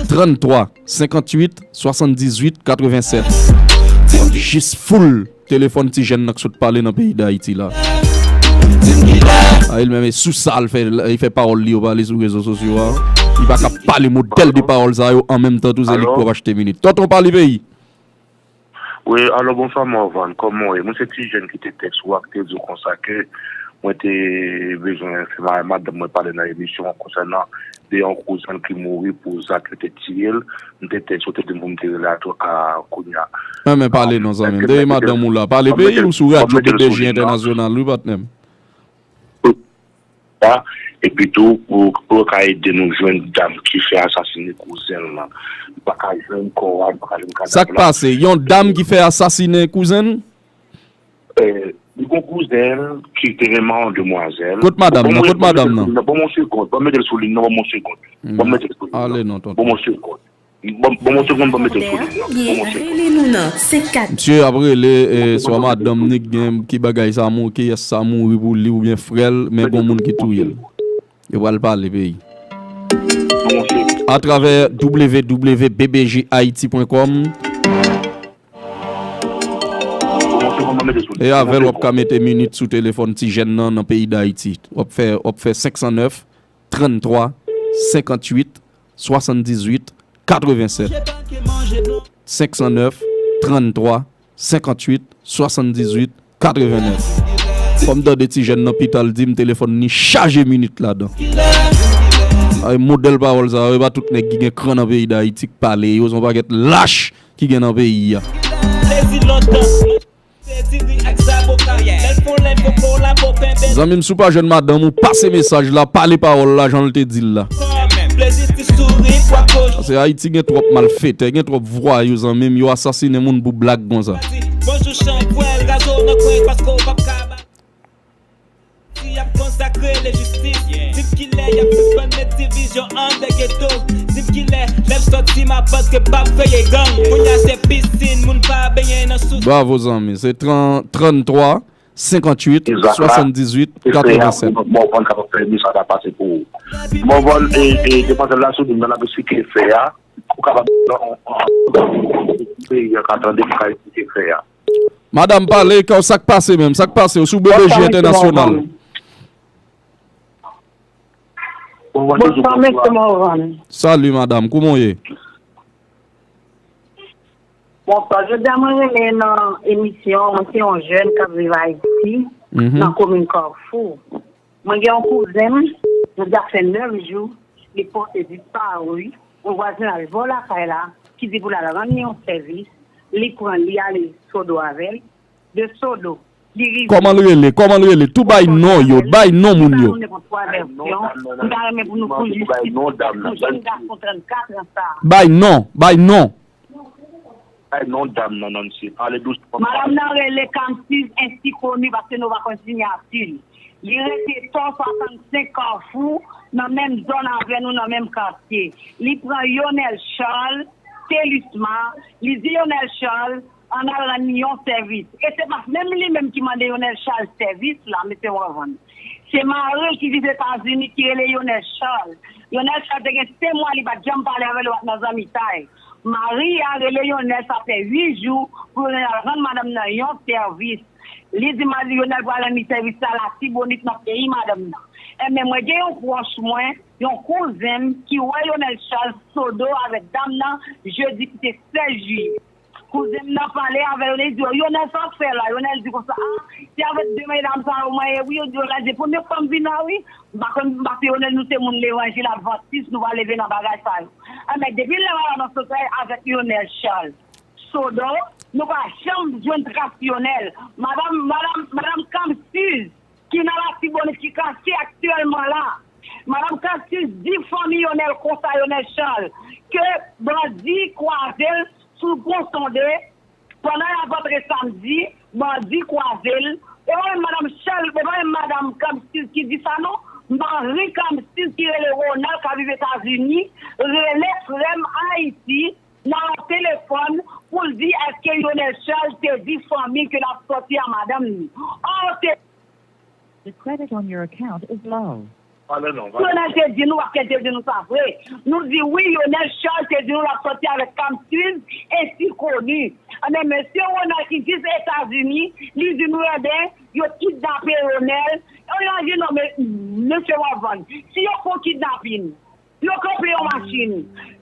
Tranntwa, senkantuit, swasanndizuit, katrevennsèt. Jis full telefòn ti jèn nan k sot pale nan peyi Dayiti la. A, li menm, e sou sa l fè, li fè pawòl li yo pale sou rezo sosyo a. Li pa ka pale modèl de pawòl sa yo an menm tan tou, se li k pwòp achte minit. Tonton, pale peyi. Wi, alo, bonswa Morvan, kòman w ye? Mwen se ti jèn ki te tèks ou a, ki te di w konsa ke mwen te bezwen fè ma-, madanm mwen pale nan emisyon an konsènan de yon kouzen l ki mouri pou zak yo te tiye l. M te tèks ou, te di m pou m te rele a tou a kounye a. Enben, pale non, zanmi m. Dèyè madanm ou la. Pale peyi ou sou radyo B B J entènasyonal, wi, patnè m. Epi tou, pou, pou yo ka ede nou jwenn dam ki fè asasine kouzen l lan. Nou pa ka jwenn kò a, nou pa ka jwenn kadav la. Sa k pase? Yon dam ki fè asasine kouzen l? Eh, li gon kouzen l ki te renmen yon demwazèl. Kot madanm nan? Kot madanm nan? Ban m yon segond, ban m mete l sou liy nan, ban m yon segond. Ban m mete l sou liy nan. Ale non, tonton. Ban m yon segond. Ban m, ban m yon segond, ban m mete l sou liy nan. Ban m yon segond. Rele nou nan senk kat. Misye ap rele, eh, swa madanm ni gen ki bagay sa mou, kiyès sa mouri pou li oubyen frè l, men gon moun ki touye l. Yo pral pale peyi. Atravè W W W B B J Haiti point com. E avè l, w ap ka mete minit sou telefòn ti jèn nan nan peyi Dayiti. W ap fè, w ap fè senk san nèf, trann twa, senkantuit, swasanndizuit, katrevensèt. Senk san nèf, trann twa, senkantuit, swasanndizuit, katrevennèf. Fò m tande ti jèn nan pita l di m telefòn ni chaje minit ladan. Ay, modèl pawòl sa yo, e pa tout nèg ki gen kran nan peyi Dayiti k pale yo, se yon pakèt lach ki gen nan peyi a. Zanmi m, si w pa jwenn madanm ou, pase mesaj la, pale pawòl la jan l te di l la. Paske Ayiti gen twòp malfetè, gen twòp vwayou, zanmi m, yo asasinen moun pou blag konsa. Bravo, zanmi. Se tran-, trann twa, senkantuit, swasanndizuit, katrevensèt. Bon, bon, kapab fè emisyon sa pase pou ou. Bon, bon, e, e, demwazèl la sou liy nan, l ap esplike fè a. Ou kapab nan, peyi an ka tande, pou ka esplike fè a. Madanm, pale, sa k pase menm? Sa k pase? Ou sou B B J Entènasyonal. Bonswa, mesye Morvan. Salut, madame. Kouman w ye? Bonswa, jodi a mwen rele nan emisyon, mwen se yon jèn k ap viv Ayiti, nan komin Kafou. Mwen gen yon kouzen m, jodi a fè nèf jou, li pote dispari, yon vwazinaj bò lakay la, ki di pou l al rann li yon sèvis, li pran, li ale Sodo avè l, de Sodo, li rive. Kòman l rele? Kòman l rele? Tou bay non yo, bay non moun yo. Li pran twa vèsyon, m ta renmen pou nou pou jistis pou jèn gason trannkat an sa. Bay non, bay non. Bay non dam nan, Nancy. Pale dousman. Madanm nan rele Kamsiz, ensi koni, paske nou pa konn siyati l. Li rete to swasannsenk Kafou, nan menm zòn avè nou, nan menm katye. Li pran Yonèl Charles, Telisma, li di Yonèl Charles, ann al rann li yon sèvis. E se pa menm li menm ki mande Yonèl Charles sèvis la, mesye Morvan. Se mari l ki viv Etazini ki rele Yonèl Charles. Yonèl Charles te gen senk mwa li pa t janm pale avè l, yo pa t nan zanmitay. Mari a rele Yonèl, sa fè uit jou, pou Yonèl al rann madanm nan yon sèvis. Li di mari Yonèl pral rann li sèvis la Latibonit nan peyi madanm nan. Enben, mwen gen yon pwòch mwen, yon kouzen m, ki wè Yonèl Charles Sodo avèk dam nan, jedi ki te sèz jiyè. Kouzen m nan pale avè Yonèl, li di, "Yonèl, sa w ap fè la?" Yonèl di konsa, "A, se avèk de medam sa yo mwen ye, wi." Yonèl di, "Premye fwa m vin la, wi. M pa konn, m pa se Yonèl, nou se moun levanjil advantis, nou pa leve nan bagay sa yo." Enben, depi lè madanm nan sot avèk Yonèl Charles Sodo, nou pa janm jwenn tras Yonèl. Madanm, madanm, madanm Kamsiz, ki nan Latibonit, ki kache aktyèlman la. Madanm Kamsiz di fanmi Yonèl konsa, Yonèl Charles, ke bandi kwaze l sou Pon Sonde, pandan y ap antre samdi, bandi kwaze l. E pa menm madanm Charles, e pa menm madanm Kamsiz ki di sa non. Mari Kamsiz ki rele Ronald, k ap viv Etazini, rele frè m Ayiti nan yon telefòn pou l di èske Yonèl Charles te di fanmi ke l ap sòti a madanm ni. Ò, te The credit on your account is low. Pale non, pale. Yonèl te di nou, paske l te di nou sa vre. Nou di wi, Yonèl Charles te di nou l ap sòti avèk Kamsiz, ensi koni. Enben, mesye Ronald ki viv Etazini, li di nou, enben, yo kidnape Yonèl. Yo di non, men, mesye Morvan, si yo fè yon kidnapin, yo kanpe yon machin.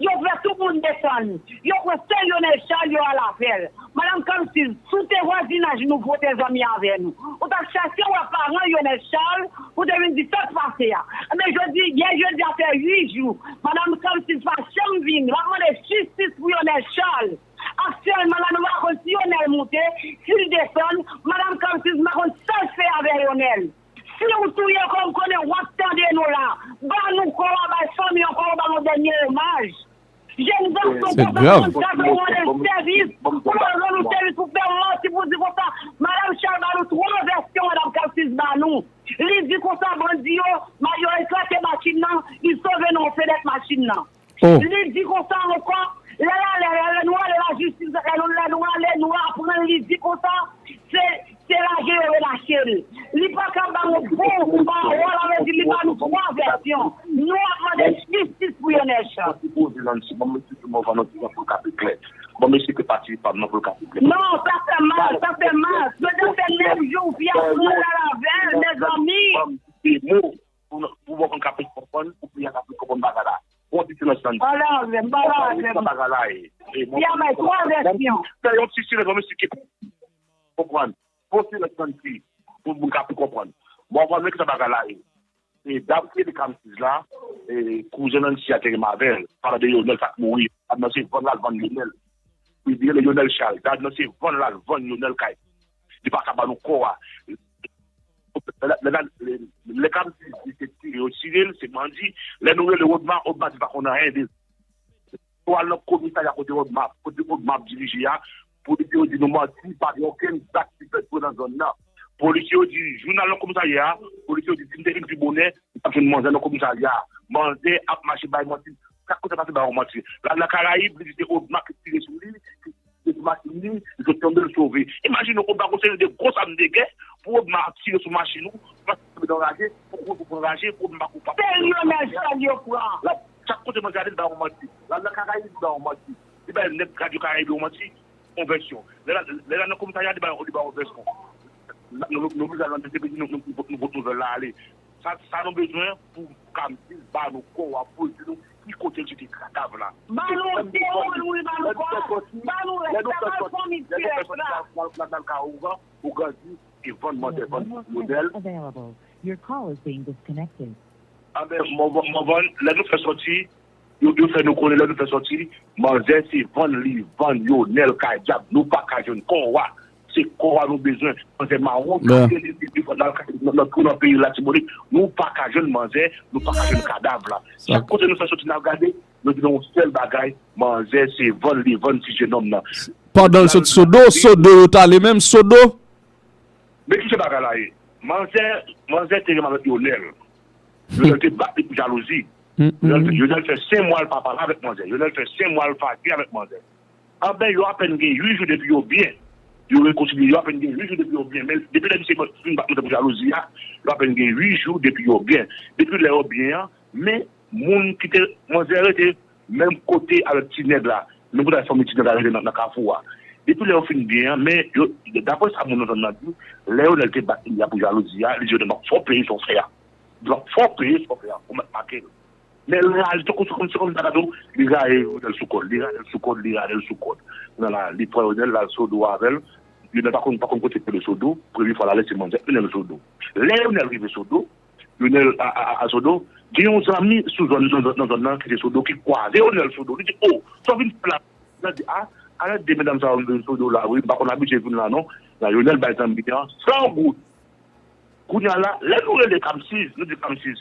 Yo fè tout moun desann. Yo pran sèl Yonèl Charles, yo al avè l. Madanm Kamsiz, si w te vwazinaj nou, pou w te zanmi avè nou, ou t ap chache wè paran Yonèl Charles, pou w te vin di sa k pase a. Men jodi, yè jedi a fè uit jou, madanm Kamsiz pa janm vini. M ap mande jistis pou Yonèl Charles. Aktyèlman la, nou pa konn si Yonèl moute, si l desann. Madanm Kamsiz, m pa konn sa l fè avè Yonèl. Si w touye kò m, konnen w ap tande nou la. Ba nou kò a, bay fanmi an kò a, ba nou dènye omaj. Jèn gason konsa, trannkat, ou mande l sèvis, ou pa rann ou sèvis, ou fè manti pou di konsa. Madanm Charles ba nou twa vèsyon, madanm Kamsiz ba nou. Li di konsa, bandi yo, yo eklate machin nan, li sove nan yon fenèt machin nan. Li di konsa ankò, lè l ale, lè nou ale lajistis, lè nou, lè nou ale, nou aprann li di konsa, se, se lage yo relache l. Li pa ka ba nou bon pawòl, sa vle di li ba nou twa vèsyon. Nou ap mande jistis pou Yonèl Charles. Bon, mesye ke pati pa m nan pou l ka pi klè. Non, sa fè mal, sa fè mal. Jodi Fè nèf jou, fi a pran lal avè l, mezanmi. Demo pou, pou bon moun ka plis konprann, pou fi a ka plis konprann bagay la. Bon, ti silans nan. Pale avè m, pale avè m. Bagay la ye. Fi a bay twa vèsyon. Fè yon ti silans, mwen, mesye, ki konprann. Bon, silans nan, fi, pou moun ka plis konprann. Bon, konprann ki sa bagay la ye. E dam ki rele Kamsiz la, e kouzen Nancy a te renmen avè l. Pale de Yonèl sa k mouri. Dam nan se vann l al vann Yonèl. Li di rele Yonèl Charles. Dam nan se vann l al vann Yonèl kay. Li pa ka ba nou kò a. Lè, lè, lè, lè Kamsiz di se tire yo tire l, se bandi. Lè nou rele Odma, Odma di pa konn anyen de. Yo al nan komisarya kote Odma, kote Odma ap dirije a, polisye yo di nou manti, pa gen okenn zak ki fèt vre nan zòn nan. Polisye yo di, jou n al nan komisarya a, polisye yo di si n te vin pi bonè, n t ap jwenn manzè nan komisarya a. Manzè ap mache bay manti. Chak kote pase bay yon manti. L al nan Karayib, li di se Odma ki tire sou li, ki tire sou machin li, li sot tonbe, l sove. Imajine w, Odma gon seri de gwo zam de gè, pou Odma tire sou machin ou, machin ou tonbe nan raje, pou kouri pou pran raje, pou Odma pa kouri pa. Se Lionel Charles yo pran. Chak kote manzè ale, li ba yon manti. L al nan Karayib, li ba yon manti. Li bay nèg radyo Karayib yo manti, yon vèsyon. Lè l al, lè l al nan komisarya, li ba, li ba yon vèsyon. Nou, nou, nou blize al nan D C P J, nou, nou, nou, nou pot nouvèl la ale. Sa, sa nou bezwen pou Kamsiz ba nou kò a, pou l di nou ki kote l jete kadav la. Ba nou teori, wi, ba nou kò a. Ba nou rès, sa ba fanmi T F la. L al ka ougan, ougan di, e vann manzè, vann modèl. Your call is being disconnected. Anben, mwen, mwen, mwen, lè nou fè sòti, yo, yo fè nou konnen lè nou fè sòti, manzè se vann li vann Yonèl kay dyab, nou pa ka jwenn kò a. Se kò a nou bezwen. Manzè mawon, kase li, li, li, nan, nan, nan tou nan peyi Latibonit, nou pa ka jwenn manzè, nou pa ka jwenn kadav la. Chak kote nou fè sòti n al gade, nou di nou yon sèl bagay, manzè se vann li vann ti jenòm nan. Pandan l sot Sodo, Sodo yo t ale menm, Sodo. Men ki jan bagay la ye? Manzè, manzè te renmen avèk Yonèl. Yonèl te bat li pou jalouzi. Yonèl, Yonèl fè senk mwa l pa pale avèk manzè. Yonèl fè senk mwa l fake avèk manzè. Anben, yo apèn gen uit jou depi yo byen. Yo rekonsilye, yo apèn gen uit jou depi yo byen. Men depi lè misye fin bat manzè pou jalouzi a, yo apèn gen uit jou depi yo byen. Depi lè yo byen an, men moun ki te, manzè rete menm kote avèk ti nèg la. Menm kote avèk fanmi ti nèg la rete nan, nan kafou a. Depi lè yo fin byen an, men yo, daprè sa moun nan zòn nan di, lè Yonèl te bat li a pou jalouzi a, li di Yonèl m ap fè w peye sa w fè a. Li ap fè w peye sa w fè a, ou mèt make l. Men lè a, li tankou se kòmsi, kòmsi bagay yo, li raye Yonèl sou kò l, li raye l sou kò l, li raye l sou kò l. Kounye a la, li pran Yonèl, l al Sodo avè l. Yonèl pa konn, pa konn kote l rele Sodo, premye fwa l ale se manzè mennen l Sodo. Lè Yonèl rive Sodo, Yonèl a, a, a, a Sodo, gen yon zanmi sou zòn, nan zòn, nan zòn nan ki se Sodo, ki kwaze Yonèl Sodo. Li di, o, sa w vin fè la? Yonèl di, a, a, de medam sa yo vin Sodo la, wi, m pa konn abitye vin la, non. La, Yonèl bay zanmi an san goud. Kounye a la, lè nou rele Kamsiz, nou di Kamsiz,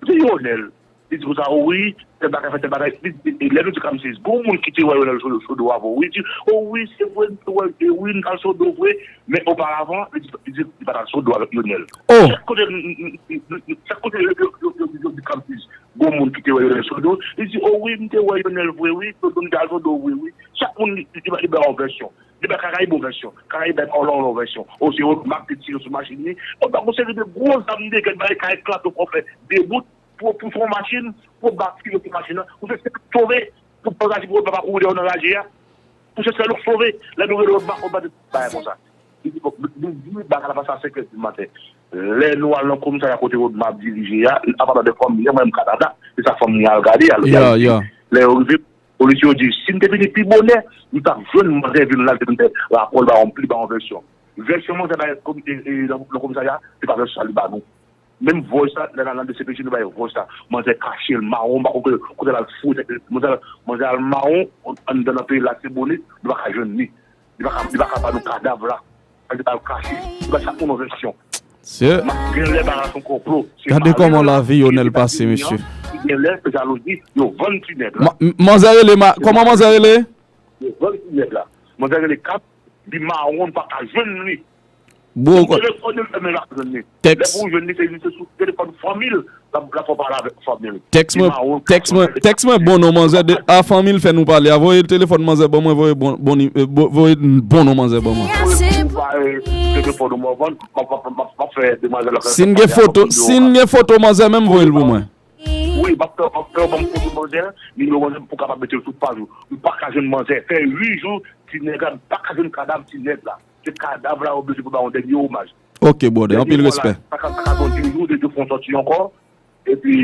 di Yonèl, li di konsa, o wi, tèl bagay fè tèl bagay. Li, li, lè nou di Kamsiz, gon moun ki te wè Yonèl Sodo, Sodo avè w, wi, di, o wi, se vre, m te wè l, e wi, m t al Sodo vre, men oparavan, li di, li di, li pa t al Sodo avèk Yonèl. Chak kote, m, m, m, m, m, chak kote yo, yo, yo, yo, yo di Kamsiz, gon moun ki te wè Yonèl Sodo, li di, o wi, m te wè Yonèl vre, wi, Sodo, m te al Sodo vre, wi. Chak moun, li, li, li bay yon vèsyon. Li bay Karayib yon vèsyon. Karayib bay Pawlò yon vèsyon. O, se Odma k te tire sou machin li. Odma gon seri de gwo zam de gè, bay kay eklate, fè de bout pou, pou fè yon machin, pou bat tire sou machin nan. Pou se, se sove, pou pran raje, pou Odma pa kouri dèyè w nan raje a. Pou se sèl ou k sove. Lè nou rele Odma, Odma di bagay konsa. Li di, bon, li di bagay la pase a senk è di maten. Lè nou al nan komisarya kote Odma ap dirije a, ap pale de fanmi an, mwen menm Kanada, se sa fanmi an al gade a, lè yo rive, polisye yo di, si n te vini pi bonè, nou t ap jwenn manzè vin la, l te vin fè rapò l ba yon, li ba yon vèsyon. Vèsyon manzè bay komi-, e, e, nan, nan komisarya, se pa vèsyon sa li ba nou. Menm voice la, lè n al nan D C P J, nou bay voice la. Manzè kache l mawon, m pa konn kote, kote l al foure tèt li. Manzè, manzè al mawon, anndan nan peyi Latibonit, nou pa ka jwenn li. Li pa ka, li pa ka ba nou kadav la. Li pa al kache. Li ba chak moun yon vèsyon. Gen lè bagay la se yon konplo. Gade kòman lavi Yonèl pase, mesye. Gen lè se jalouzi, yo vann ti nèg la. Ma-, m-, manzè rele, ma-, kòman manzè rele? Yo vann ti nèg la. Manzè rele Kap, li mawon, pa ka jwenn li. Bro, telefòn li, l fèmen la jwenn li. Lè pou w jwenn li, se, se sou telefòn fanmi l, l ap, l ap fè w pale avèk fanmi l. Tèks mwen, tèks mwen, tèks mwen bon non manzè de, a fanmi l fè nou pale a. Voye telefòn manzè ban mwen, voye bon, bon ni-, e, bo-, voye bon non manzè ban mwen. Voye pou ba, e, telefòn ou mwen vann, m ap, m ap, m ap, m ap fè demwazèl la fè. Si n gen foto, si n gen foto manzè menm, voye l pou mwen. Wi, m ap fè, m ap fè w ban m foto manzè, nimewo manzè pou w kapab mete l sou paj ou. M pa ka jwenn manzè. Fè uit jou, ti nèg la, m pa ka jwenn kadav ti nèg la. Se kadav la, yo bezwen pou ba yon dènye omaj. Ok, brother, anpil respè. Sa ka, sa ka bon, di jou, de jou fè yon sòti ankò. Epi,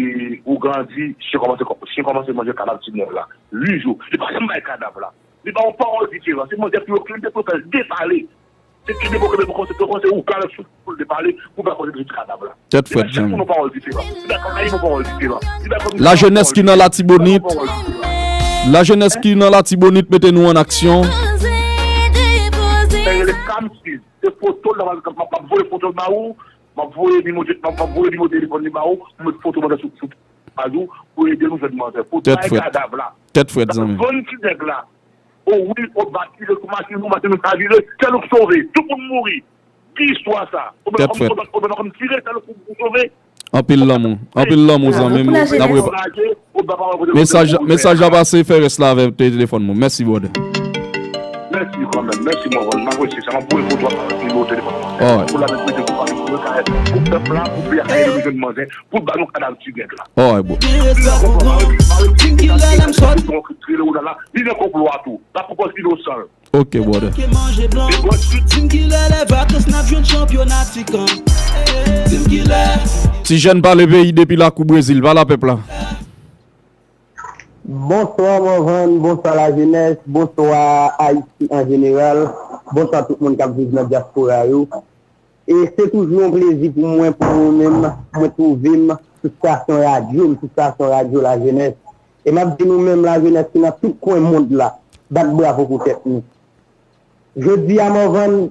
ou grandi, chen kòmanse, chen kòmanse manje kadav ti nèg la. Uit jou. Li pa janm bay kadav la. Li ba yon pawòl diferan. Se manje pou yo kle, pou yo fè l depale. Se ki depo kebe pou konse, pou konse ou kalòt sou pou l depale, pou pa konse de kadav la. Tèt frèt, zanmi. Li ba chak moun yon pawòl diferan. Li ba kòm Ayisyen yon pawòl diferan. Li ba kòm Lajenès ki nan Latibonit. Lajenès ki nan Latibonit, mete nou an aksyon. Sa rele Kamsiz. Se foto l, m ap, m ap, m ap voye foto l ba ou. M ap voye nimo, m ap, m ap voye nimo telefòn li ba ou. Pou met foto mwen sou, sou paj ou. Pou ede nou jwenn manzè. Pou bay kadav la. Tèt frèt, zanmi. Vann ti nèg la. O wi, o va tire sou machin nou, machin nou chavire, sèl ou k sove, tout moun mouri. Ki istwa sa? Oubyen, oubyen, oubyen, oubyen tire, sèl ou k sove. Anpil lanmou, anpil lanmou, zanmi m. N ap repa- Mesaj, mesaj la pase, fè rès la avè te- telefòn mwen. Mèsi, brother. Mèsi kanmenm, mèsi, mwen, mwen apresye sa, mwen voye foto a nimewo telefòn mwen. Pou la mèt mete pou pale pou yo ka pou pèp la, pou peyi a ka jwenn manzè, pou ba nou kadav ti nèg la. Alright, bro. Gen respè pou mwen. Team Killer, lè m sòti. Li nan konplo a tou. L ap pran pòz inosan. Ok, brother. Team Killer, lè vakans n ap jwenn chanpyona Tikan. Team Killer. Ti jèn pale peyi depi lakou Brezil. Pale a pèp la. Bonswa Morvan, bonswa lajenès, bonswa Ayiti an jeneral, bonswa tout moun k ap viv nan dyaspora yo. E se toujou yon plezi pou mwen, pou mwen menm, mwen twouve m sou stasyon radyo, m sou stasyon radyo lajenès. E m ap di nou menm lajenès ki nan tout kwen mond la, bat bravo pou tèt nou. Jodi a Morvan,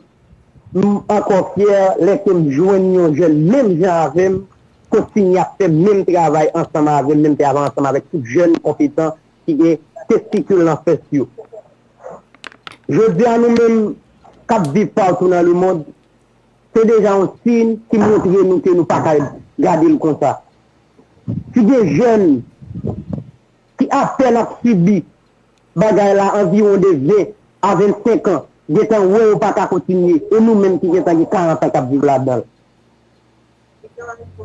m ankò fyè lè ke m jwenn yon jèn menm jan avè m, kontinye ap fè menm travay ansanm avè m, menm travay ansanm avèk tout jèn konpetan ki gen testikil nan fès yo. Jodi a nou menm k ap viv patou nan lemond, se deja yon siy ki montre nou ke nou pa ka gade l konsa. Si gen jèn ki apèn ap sibi bagay la anviwon de ven a vennsenk an, gentan wè yo pa ka kontinye, e nou menm ki gentan gen karant an k ap viv ladan l.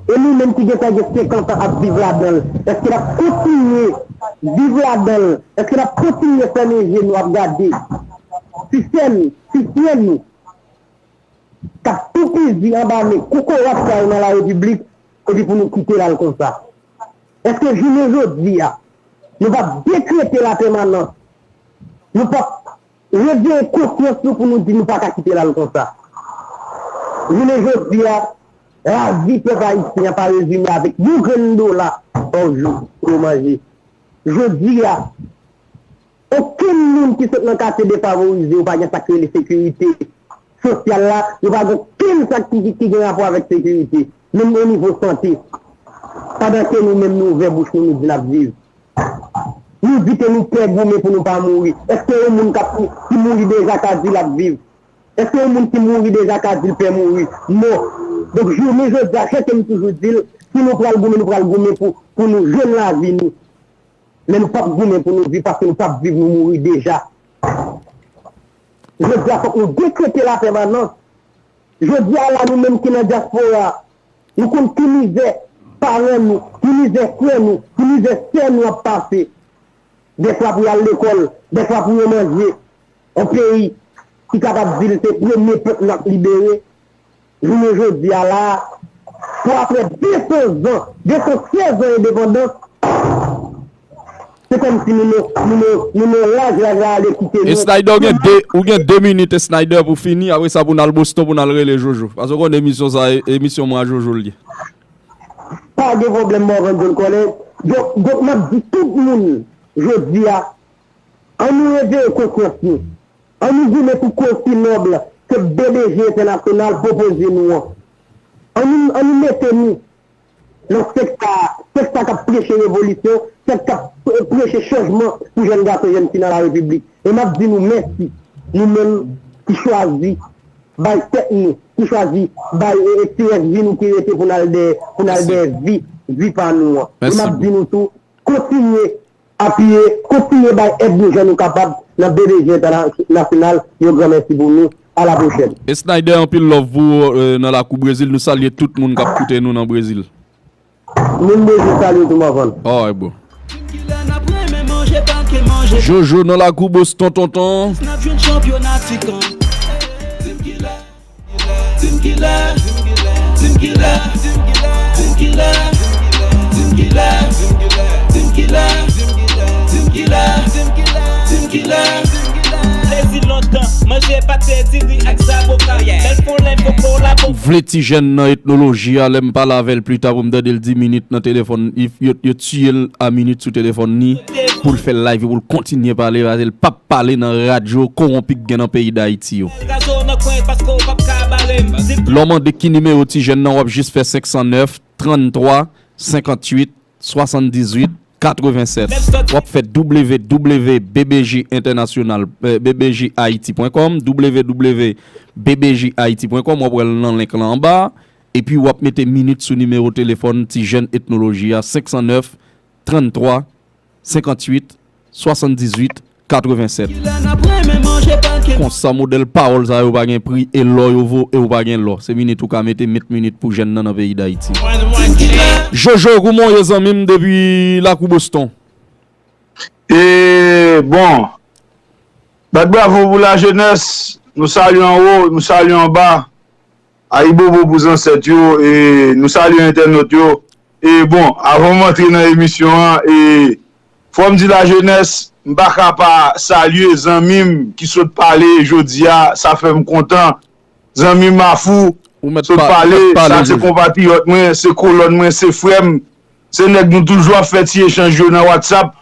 E nou menm ki gentan gen senkant an ap viv ladan l, èske n ap kontinye viv ladan l? Èske n ap kontinye fèmen je nou ap gade si sè nou, si frè nou k ap toupizi anba men kokorat sa yo nan larepiblik, epi pou nou kite l al konsa? Èske jounen jodi a, nou p ap dekrete lapèmanans? Nou p ap reveye konsyans nou pou nou di nou pa ka kite l al konsa? Jounen jodi a, lavi pèp ayisyen an pa rezime avèk yon grenn dola pa jou pou yo manje. Jodi a, okenn moun ki sot nan katye defavorize yo pa gen sa k rele sekirite sosyal la, yo pa gen okenn sa ki, ki, ki gen rapò avèk sekirite, menm o nivo sante. Pandan ke nou menm nou ouvè bouch nou, nou di n ap viv. Nou di ke nou pè goumen pou nou pa mouri. Èske yon moun k ap, ki mouri deja ka di l ap viv? Èske yon moun ki mouri deja ka di l pè mouri? Non. Donk, jounen jodi a, jan ke m toujou di l, si nou pral goumen, nou pral goumen pou, pou nou jwenn lavi nou. Men nou p ap goumen pou nou viv, paske nou p ap viv, nou mouri deja. Jodi a, fòk nou dekrete lapèmanans. Jodi a la, nou menm ki nan dyaspora, nou konn ki mizè paran nou, ki mizè frè nou, ki mizè sè nou ap pase. Dèfwa pou y al lekòl, dèfwa pou yo manje. Yon peyi ki kapab di l se premye pèp n ap libere. Jounen jodi a la, pou apre de san zan, de san sèz an endepandans, se kòmsi nou nan, nou nan, nou nan laj, laj la ale kite nou. Snyder, ou gen de, ou gen de minit, Snyder, pou fini. Apre sa, pou n al Boston, pou n al rele Jojo. Paske w konnen emisyon sa, e- emisyon mwen a Jojo l ye. Pa gen pwoblèm, Morvan John Colin. Donk, donk, m ap di tout moun, jodi a, ann nou reveye konsyans nou. Ann nou goumen pou koz ki nòb ke B D G Entènasyonal pwopoze nou an. Ann nou, ann nou mete nou nan sèk sa, sèk sa k ap preche revolisyon, sèk k ap pre- preche chanjman pou jèn gason, jèn fi nan larepiblik. E m ap di nou mèsi, nou menm ki chwazi bay tèt nou, ki chwazi bay e, e ti rès vi nou ki rete pou n al dèyè, pou n al dèyè vi, vi pa nou an. E m ap di nou tou, kontinye apiye, kontinye bay èd nou jan nou kapab nan B D G Entènasyonal. Yon gran mèsi pou nou. A la pwochèn. Snyder, anpil love pou ou, euh, nan lakou Brezil. Nou salye tout moun k ap koute nou nan Brezil. Moun Brezil salye w tou, Morvan. Alright, bro. Jojo nan lakou Boston, tonton. N ap jwenn chanpyona Tikan. Team Killer, Plezi lontan, manje pate, diri ak zaboka. Bèl fon lè fo kolabo. Vle ti jèn nan etnoloji a, lè m pale avè l pli ta pou m tande l di minit nan telefòn, yo, yo tiye l a minit sou telefòn li pou l fè l live, pou l kontinye pale, paske l p ap pale nan radyo kowonpi k gen nan peyi Dayiti yo. Lè w mande ki nimewo ti jèn nan, w ap jis fè senk san nèf, trann twa, senkantuit, swasanndizuit, katrevennsèt. W ap fè w w w B B J International, eh, B B J Haiti point com, W W W B B J Haiti point com, w ap wè l nan link lan anba, epi w ap mete minit sou nimewo telefòn ti jèn etnoloji a, senk san nèf, trann twa, senkantuit, swasanndizuit, katrevennsèt. Konsa, modèl pawòl sa yo pa gen pri, e lò yo vo, e ou pa gen lò. Se minit ou ka mete, met minit pou jèn nan nan peyi Dayiti. Jojo, kouman w ye, zanmi m, depi lakou Boston? E, bon, bat bravo pou lajenès, nou salye anwo, nou salye anba. Ayibobo pou zansèt yo, e nou salye entènot yo. E bon, avan m antre nan emisyon an, e fò m di lajenès, m pa ka pa salye zanmi m ki sot pale jodi a, sa fè m kontan. Zanmi m Mafou, sot pale, sa se konpatriyòt mwen, se kolòn mwen, se frè m, se nèg nou toujou ap fè ti echanj yo nan WhatsApp.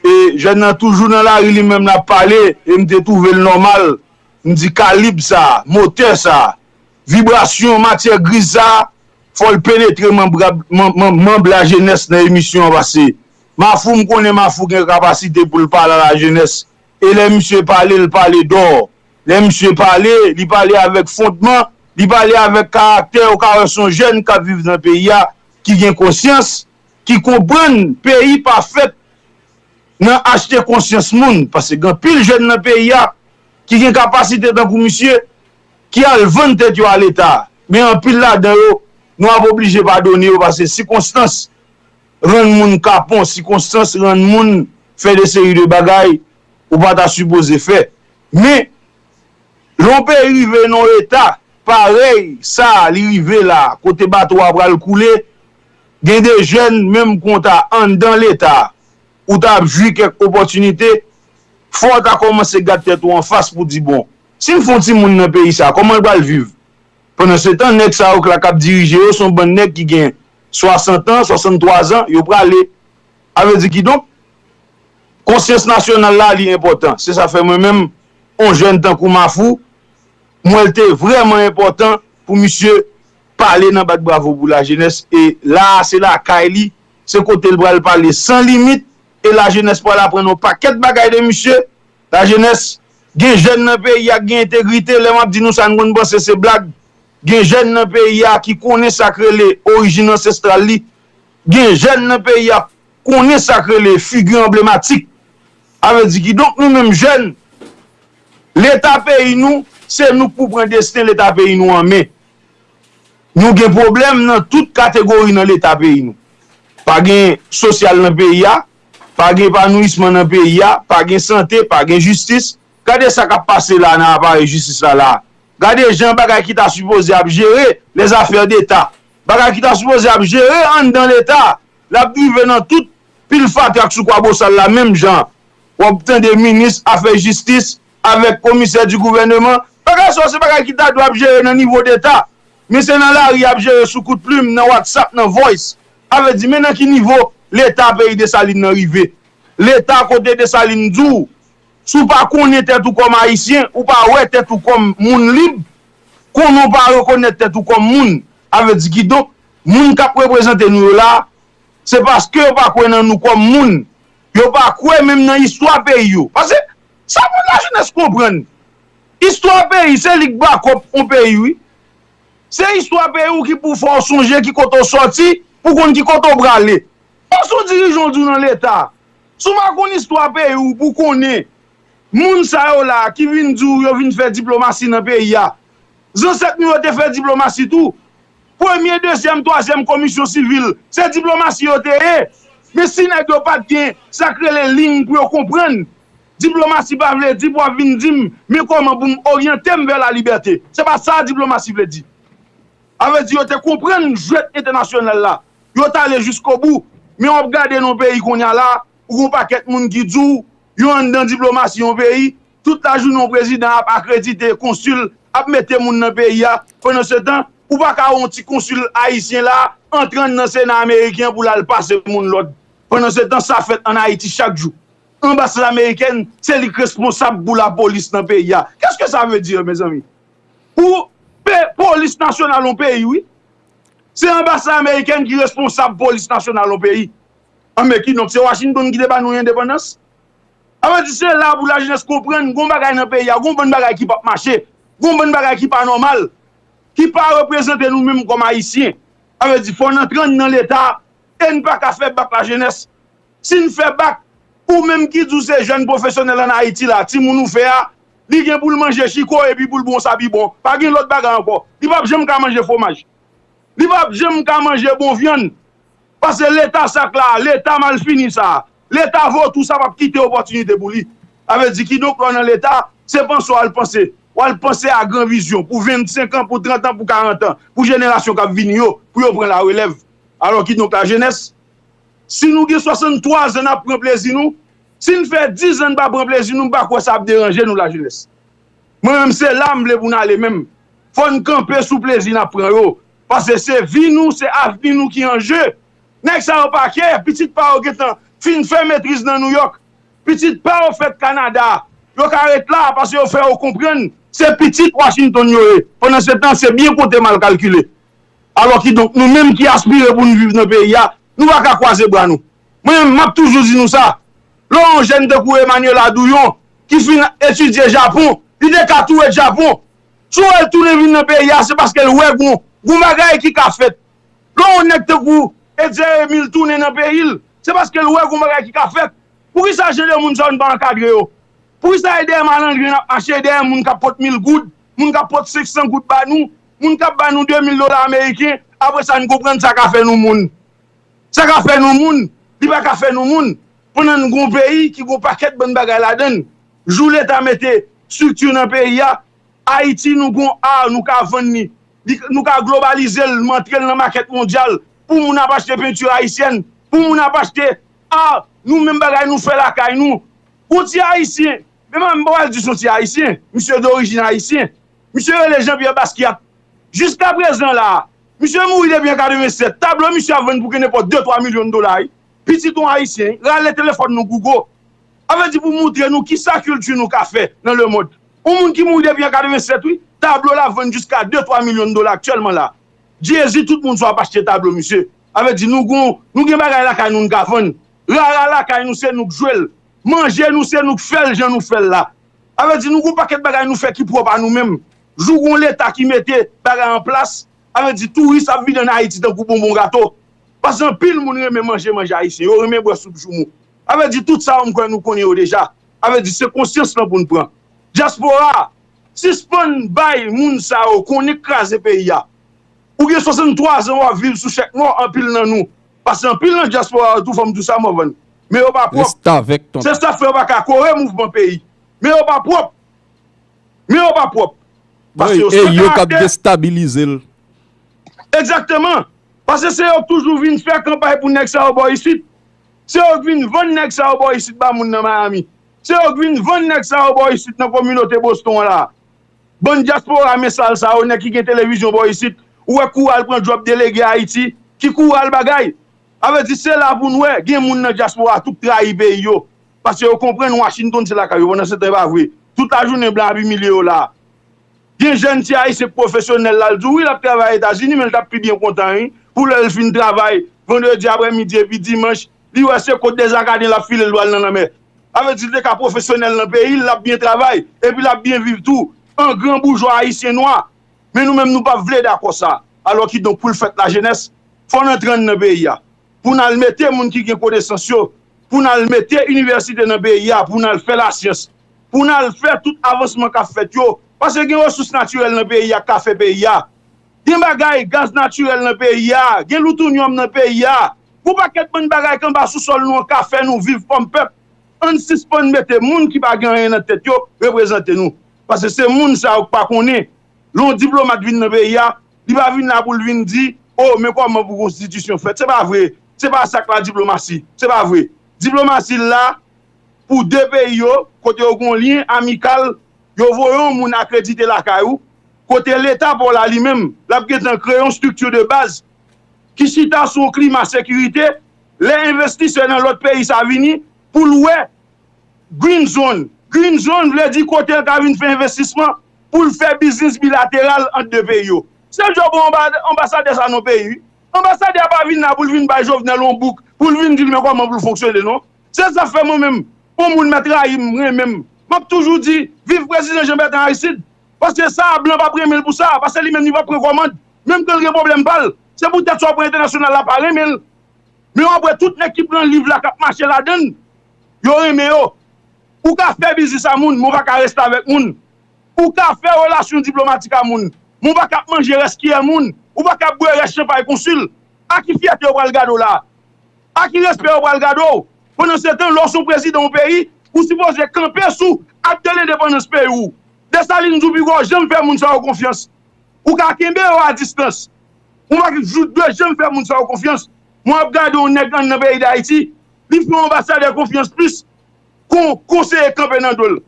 E jèn nan toujou nan lari li menm l ap pale, e m te twouve l nòmal. M di kalib sa, motè sa, vibrasyon matyè griz sa, fò l penetre manm, manm, manm lajenès nan emisyon an, paske Mafou, m konnen Mafou gen kapasite pou l pale a lajenès. E lè misye pale, l pale dò. Lè misye pale, li pale avèk fondman, li pale avèk karaktè. Ou ka wè se yon jèn k ap viv nan peyi a, ki gen konsyans, ki konprann peyi pa fèt nan achte konsyans moun, paske gen anpil jèn nan peyi a ki gen kapasite tankou misye, ki al vann tèt yo a Leta. Men anpil ladan yo, nou ap oblije padone yo, paske sikonstans rann moun kapon, sikonstans rann moun fè de seri de bagay ou pa ta sipoze fè. Men, lè yon peyi rive nan yon eta parèy sa li rive la, kote bato a pral koule, gen de jèn menm konsa anndan Leta, ou ta ap jwi kèk opòtinite, fò w ta kòmanse gad tèt ou anfas pou di, bon, si m fè yon timoun nan peyi sa, kòman l pral viv? Pandansetan, nèg sa yo k la k ap dirije yo, se yon bann nèg ki gen swasant an, swasanntwa zan, yo prale. A vle di kidonk, konsyans nasyonal la, li enpòtan. Se sa fè mwen menm, yon jèn tankou Mafou, m wè l te vrèman enpòtan pou misye pale nan bat bravo pou lajenès. E la a, se lakay li, se kote l pral pale san limit, e lajenès pral aprann yon pakèt bagay de misye. Lajenès, gen jèn nan peyi a k gen entegrite, lè m ap di nou sa, n konn panse se blag. Gen jèn nan peyi a ki konnen sa k rele orijin ansestral li. Gen jèn nan peyi a konnen sa k rele figi anblematik. A vle di kidonk nou menm jèn, Leta peyi nou, se nou k pou pran desten Leta peyi nou an men. Nou gen pwoblèm nan tout kategori nan Leta peyi nou. Pa gen sosyal nan peyi a, pa gen epanouisman nan peyi a, pa gen sante, pa gen jistis. Gade sa k ap pase la nan aparèy jistis la la. Gade jan bagay ki ta sipoze ap jere lèzafè deta, bagay ki ta sipoze ap jere anndan Leta, l ap rive nan tout pil fatra k sou Kwabosal la menm jan. W ap tande minis afè jistis avèk komisè di gouvèneman. Bagay sa yo se bagay ki ta dwe ap jere nan nivo deta. Men se nan lari y ap jere sou kout plim, nan WhatsApp, nan voice. A vle di, men nan ki nivo Leta peyi Desalin nan rive. Leta kote Desalin di w, si w pa konnen tèt ou kòm Ayisyen, ou pa wè tèt ou kòm moun lib, konnen w pa rekonèt tèt ou kòm moun. A vle di kidonk, moun k ap reprezante nou yo la, se paske yo pa kwè nan nou kòm moun. Yo pa kwè menm nan istwa peyi yo. Paske sa pou lajenès konprann. Istwa peyi, se li k bakòp yon peyi, wi. Se istwa peyi w ki pou fè w sonje ki kote w sòti, pou konn ki kote w prale. Paske yon dirijan w di w nan Leta. Si w pa konn istwa peyi w pou konnen moun sa yo la ki vin di w yo vin fè diplomasi nan peyi a, zansèt nou yo te fè diplomasi tou. Premye, dezyèm, twazyèm komisyon sivil, se diplomasi yo te ye. Men si nèg yo pa t gen sa k rele liy pou yo konprann, diplomasi pa vle di pou w ap vin di m, men kòman pou m oryante m vè lalibète. Se pa sa diplomasi vle di. A vle di, yo te konprann jwèt entènasyonal la. Yo t ale jiskobou. Men w ap gade nan yon peyi kounye a la, ou gen yon pakèt moun ki di w, yo anndan diplomasi yon peyi, tout lajounen yon prezidan ap akredite konsil, ap mete moun nan peyi a. Pandansetan, ou pa ka wè yon ti konsil ayisyen la antre anndan Sena ameriken pou l al pase moun lòd. Pandansetan, sa fèt ann Ayiti chak jou. Anbasad amerikèn, se li k responsab pou lapolis nan peyi a. Qu'est-ce que ça veut dire, mezanmi? Pou pe, polis nasyonal yon peyi, wi. Se anbasad amerikèn ki responsab polis nasyonal yon peyi. Anben, kidonk, se Washington ki te ba nou endepandans? A vle di, se la pou lajenès konprann, gon bagay nan peyi a, gon bann bagay ki p ap mache, gon bann bagay ki pa nòmal, ki pa reprezante nou menm kòm Ayisyen. A vle di, fò n antre anndan Leta e n pa ka fè bak lajenès. Si n fè bak, ou menm ki di w se jèn pwofesyonèl ann Ayiti la, timoun ou fè a, li gen pou l manje chiko epi pou l bwè yon sabibon. Pa gen lòt bagay ankò. Li p ap janm ka manje fwomaj. Li p ap janm ka manje bon vyann. Paske Leta sak la, Leta malfini sa, Leta votou sa p ap kite opòtinite pou li. Sa vle di kidonk lè w nan Leta, se panse w al panse. W al panse a gran vizyon pou vennsenk an, pou trant an, pou karant an, pou jenerasyon k ap vini yo, pou yo pran larelèv. Alò kidonk lajenès, si nou gen swasanntwa zan n ap pran plezi nou, si n fè diz an n pa pran plezi nou, m pa kwè sa ap deranje nou lajenès. Mwen menm se la m vle pou n ale menm. Fò n kanpe sou plezi n ap pran yo. Paske se vi nou, se avni nou ki an je. Nèg sa yo pa kè, pitit pa yo gentan fin fè metriz nan Nouyòk. Pitit pa yo fèt Kanada. Yo ka ret la paske yo fè yo konprann se pitit Washington yo ye. Pandansetan, se byen konte mal kalkile. Alò kidonk, nou menm ki aspire pou n viv nan peyi a, nou pa ka kwaze bra nou. Mwen menm, m ap toujou di nou sa. Lè w yon jèn tankou Emmanuel Adouyon, ki fin etidye Japon, li te ka tou ret Japon. Si w wè l tounen vin nan peyi a, se paske l wè gon, gon bagay ki ka fèt. Lè w yon nèg tankou Edzer Emile tounen nan peyi l, se paske l wè gon bagay ki ka fèt. Poukisa jan de moun sa yo n pa ankadre yo? Poukisa e dèyè malandren n ap mache, e dèyè moun k ap pot mil goud, moun k ap pot senk san goud ba nou, moun k ap ba nou de mil dola ameriken, apre sa n konprann sa ka fè nou moun? Sa ka fè nou moun, li pa ka fè nou moun. Pandan n gen yon peyi ki gen yon pakèt bann bagay ladan l. Jou Leta mete estrikti nan peyi a, Ayiti nou gen yon ar, nou ka vann li. Li, nou ka globalize l, montre l nan makèt mondyal. Pou moun ap achte penti ayisyèn, pou moun ap achte ar, nou menm bagay nou fè lakay nou. Yon ti Ayisyen, men m pa pral di se yon ti Ayisyen, misye dorijin ayisyen. Misye rele Jean Pierre Basquiat. Jiskaprezan la, misye mouri depi an katrevennsèt. Tablo misye ap vann pou gen nenpòt de twa milyon dola, wi. Pitit yon Ayisyen, rale telefòn nou Google. A vle di pou moutre nou kisa kilti nou ka fè nan lemonn. Yon moun ki mouri depi an katrevennsèt, wi, tablo l ap vann jiska de twa milyon dola aktyèlman la. Jezi, tout moun sa ap achte tablo misye. A vle di nou gon, nou gen bagay lakay nou n ka vann. Rara lakay nou se nou k jwe l. Manje nou se nou k fè l jan nou fè l la. A vle di nou gon pakèt bagay nou fè ki pwòp a nou menm. Jou gon Leta ki mete bagay an plas, a vle di touris ap vin ann Ayiti tankou bonbon gato. Paske anpil moun renmen manje manje ayisyen, yo renmen bwè soup joumou. A vle di tout sa yo m kwè nou konnen yo deja. A vle di se konsyans lan pou n pran. Dyaspora, sispann bay moun sa yo konnen k kraze peyi a. Ou gen swasanntwa zan w ap viv sou chèk mò, anpil nan nou. Paske anpil nan dyaspora yo tou, fò m di w sa, Morvan. Men yo pa pwòp. Restavèk tonton. Se sa k fè yo pa ka kore mouvman peyi. Men yo pa pwòp. Men yo pa pwòp. Paske yo san karaktè. Wi, e yo k ap destabilize l. Egzakteman. Paske se yo k toujou vin fè kanpay pou nèg sa yo bò isit. Se yo k vin vann nèg sa yo bò isit ba moun nan Miami. Se yo k vin vann nèg sa yo bò isit nan kominote Boston an la. Bann dyaspora men sal sa yo, nèg ki gen televizyon bò isit, ou wè kou al pran djòb delege Ayiti, ki kou al bagay. A vle di se la pou n wè, gen moun nan dyaspora tou k trayi peyi yo. Paske yo konprann Washington se lakay yo, pandan se tan e pa vre. Tout lajounen blan ap imilye yo la. Gen jèn ti ayisyen k pwofesyonèl la, l di w wi l ap travay Etazini, men l t ap pi byen kontan wi, pou lè l fin travay, vandredi aprèmidi epi dimanch, li wè se kot dezakaden l ap file l pral nan lanmè. A vle di l te ka pwofesyonèl nan peyi l, l ap byen travay, epi l ap byen viv tou, an gran boujwa ayisyen nwa. Men nou menm nou p ap vle dakò sa. Alò kidonk pou l fèt lajenès, fò n antre anndan peyi a. Pou n al mete moun ki gen konesans yo, pou n al mete inivèsite nan peyi a, pou n al fè lasyans, pou n al fè tout avansman k ap fèt yo. Paske gen resous natirèl nan peyi a k ka fè peyi a. Gen bagay, gaz natirèl nan peyi a, gen loutounyòm nan peyi a. Gon pakèt bann bagay k anba sousòl nou an ka fè nou viv kòm pèp. Ann sispann mete moun ki pa gen anyen nan tèt yo reprezante nou. Paske se moun sa yo k pa konnen. Lè yon diplomat vin nan peyi a, Li pa vin la pou l vin di, o, men kòman pou konstitisyon fèt. Se pa vre. Se pa sa k la diplomasi. Se pa vre. Diplomasi la pou de peyi yo, kote yo gon lyen amikal, yo voye yon moun akredite lakay ou, kote Leta pa w la li menm, l ap gentan kreye yon estrikti de baz ki chita sou yon klima sekirite, lè envestisè nan lòt peyi sa vini, pou l wè Green Zone. Green Zone vle di kote l ka vin fè envestisman pou l fè biznis bilateral ant de peyi yo. Se djòb anba, anbasadè sa nan peyi. Anbasadè a pa vin la pou l vin bay Jovenel yon bouk, pou l vin di l men kòman pou l fonksyone non. Se sa fè mwen menm, yon moun mèt rayi m, renmen m. M ap toujou di, viv prezidan Jean Bertrand Aristide. Paske sa a blan p ap renmen l pou sa, paske li menm li p ap pran kòmand. Menm kan l gen pwoblèm pa l, se poutèt sa w pran entènasyonal la pa renmen l. Men w ap wè tout nèg ki pran liv la k ap mache ladan l, yo renmen yo. Ou ka fè biznis a moun, men w pa ka reste avèk moun. Ou ka fè relasyon diplomatik a moun, men w pa ka ap manje rès kiyè moun, ou pa ka ap bwè rès chanpay konsil. A ki fyète yo pral gade w la? A ki respè yo pral gade w? Pandan se tan, lè w se yon prezidan yon peyi, ou sipoze kanpe sou ak de lendepandans peyi w. Desalin di w poko janm fè moun sa yo konfyans. Ou ka kenbe yo a distans. Ou pa dwe janm fè moun sa yo konfyans. Mwen ap gade yon nèg anndan peyi Dayiti, li fè yon anbasadè konfyans plis ke yon konseye kanpe nan do l.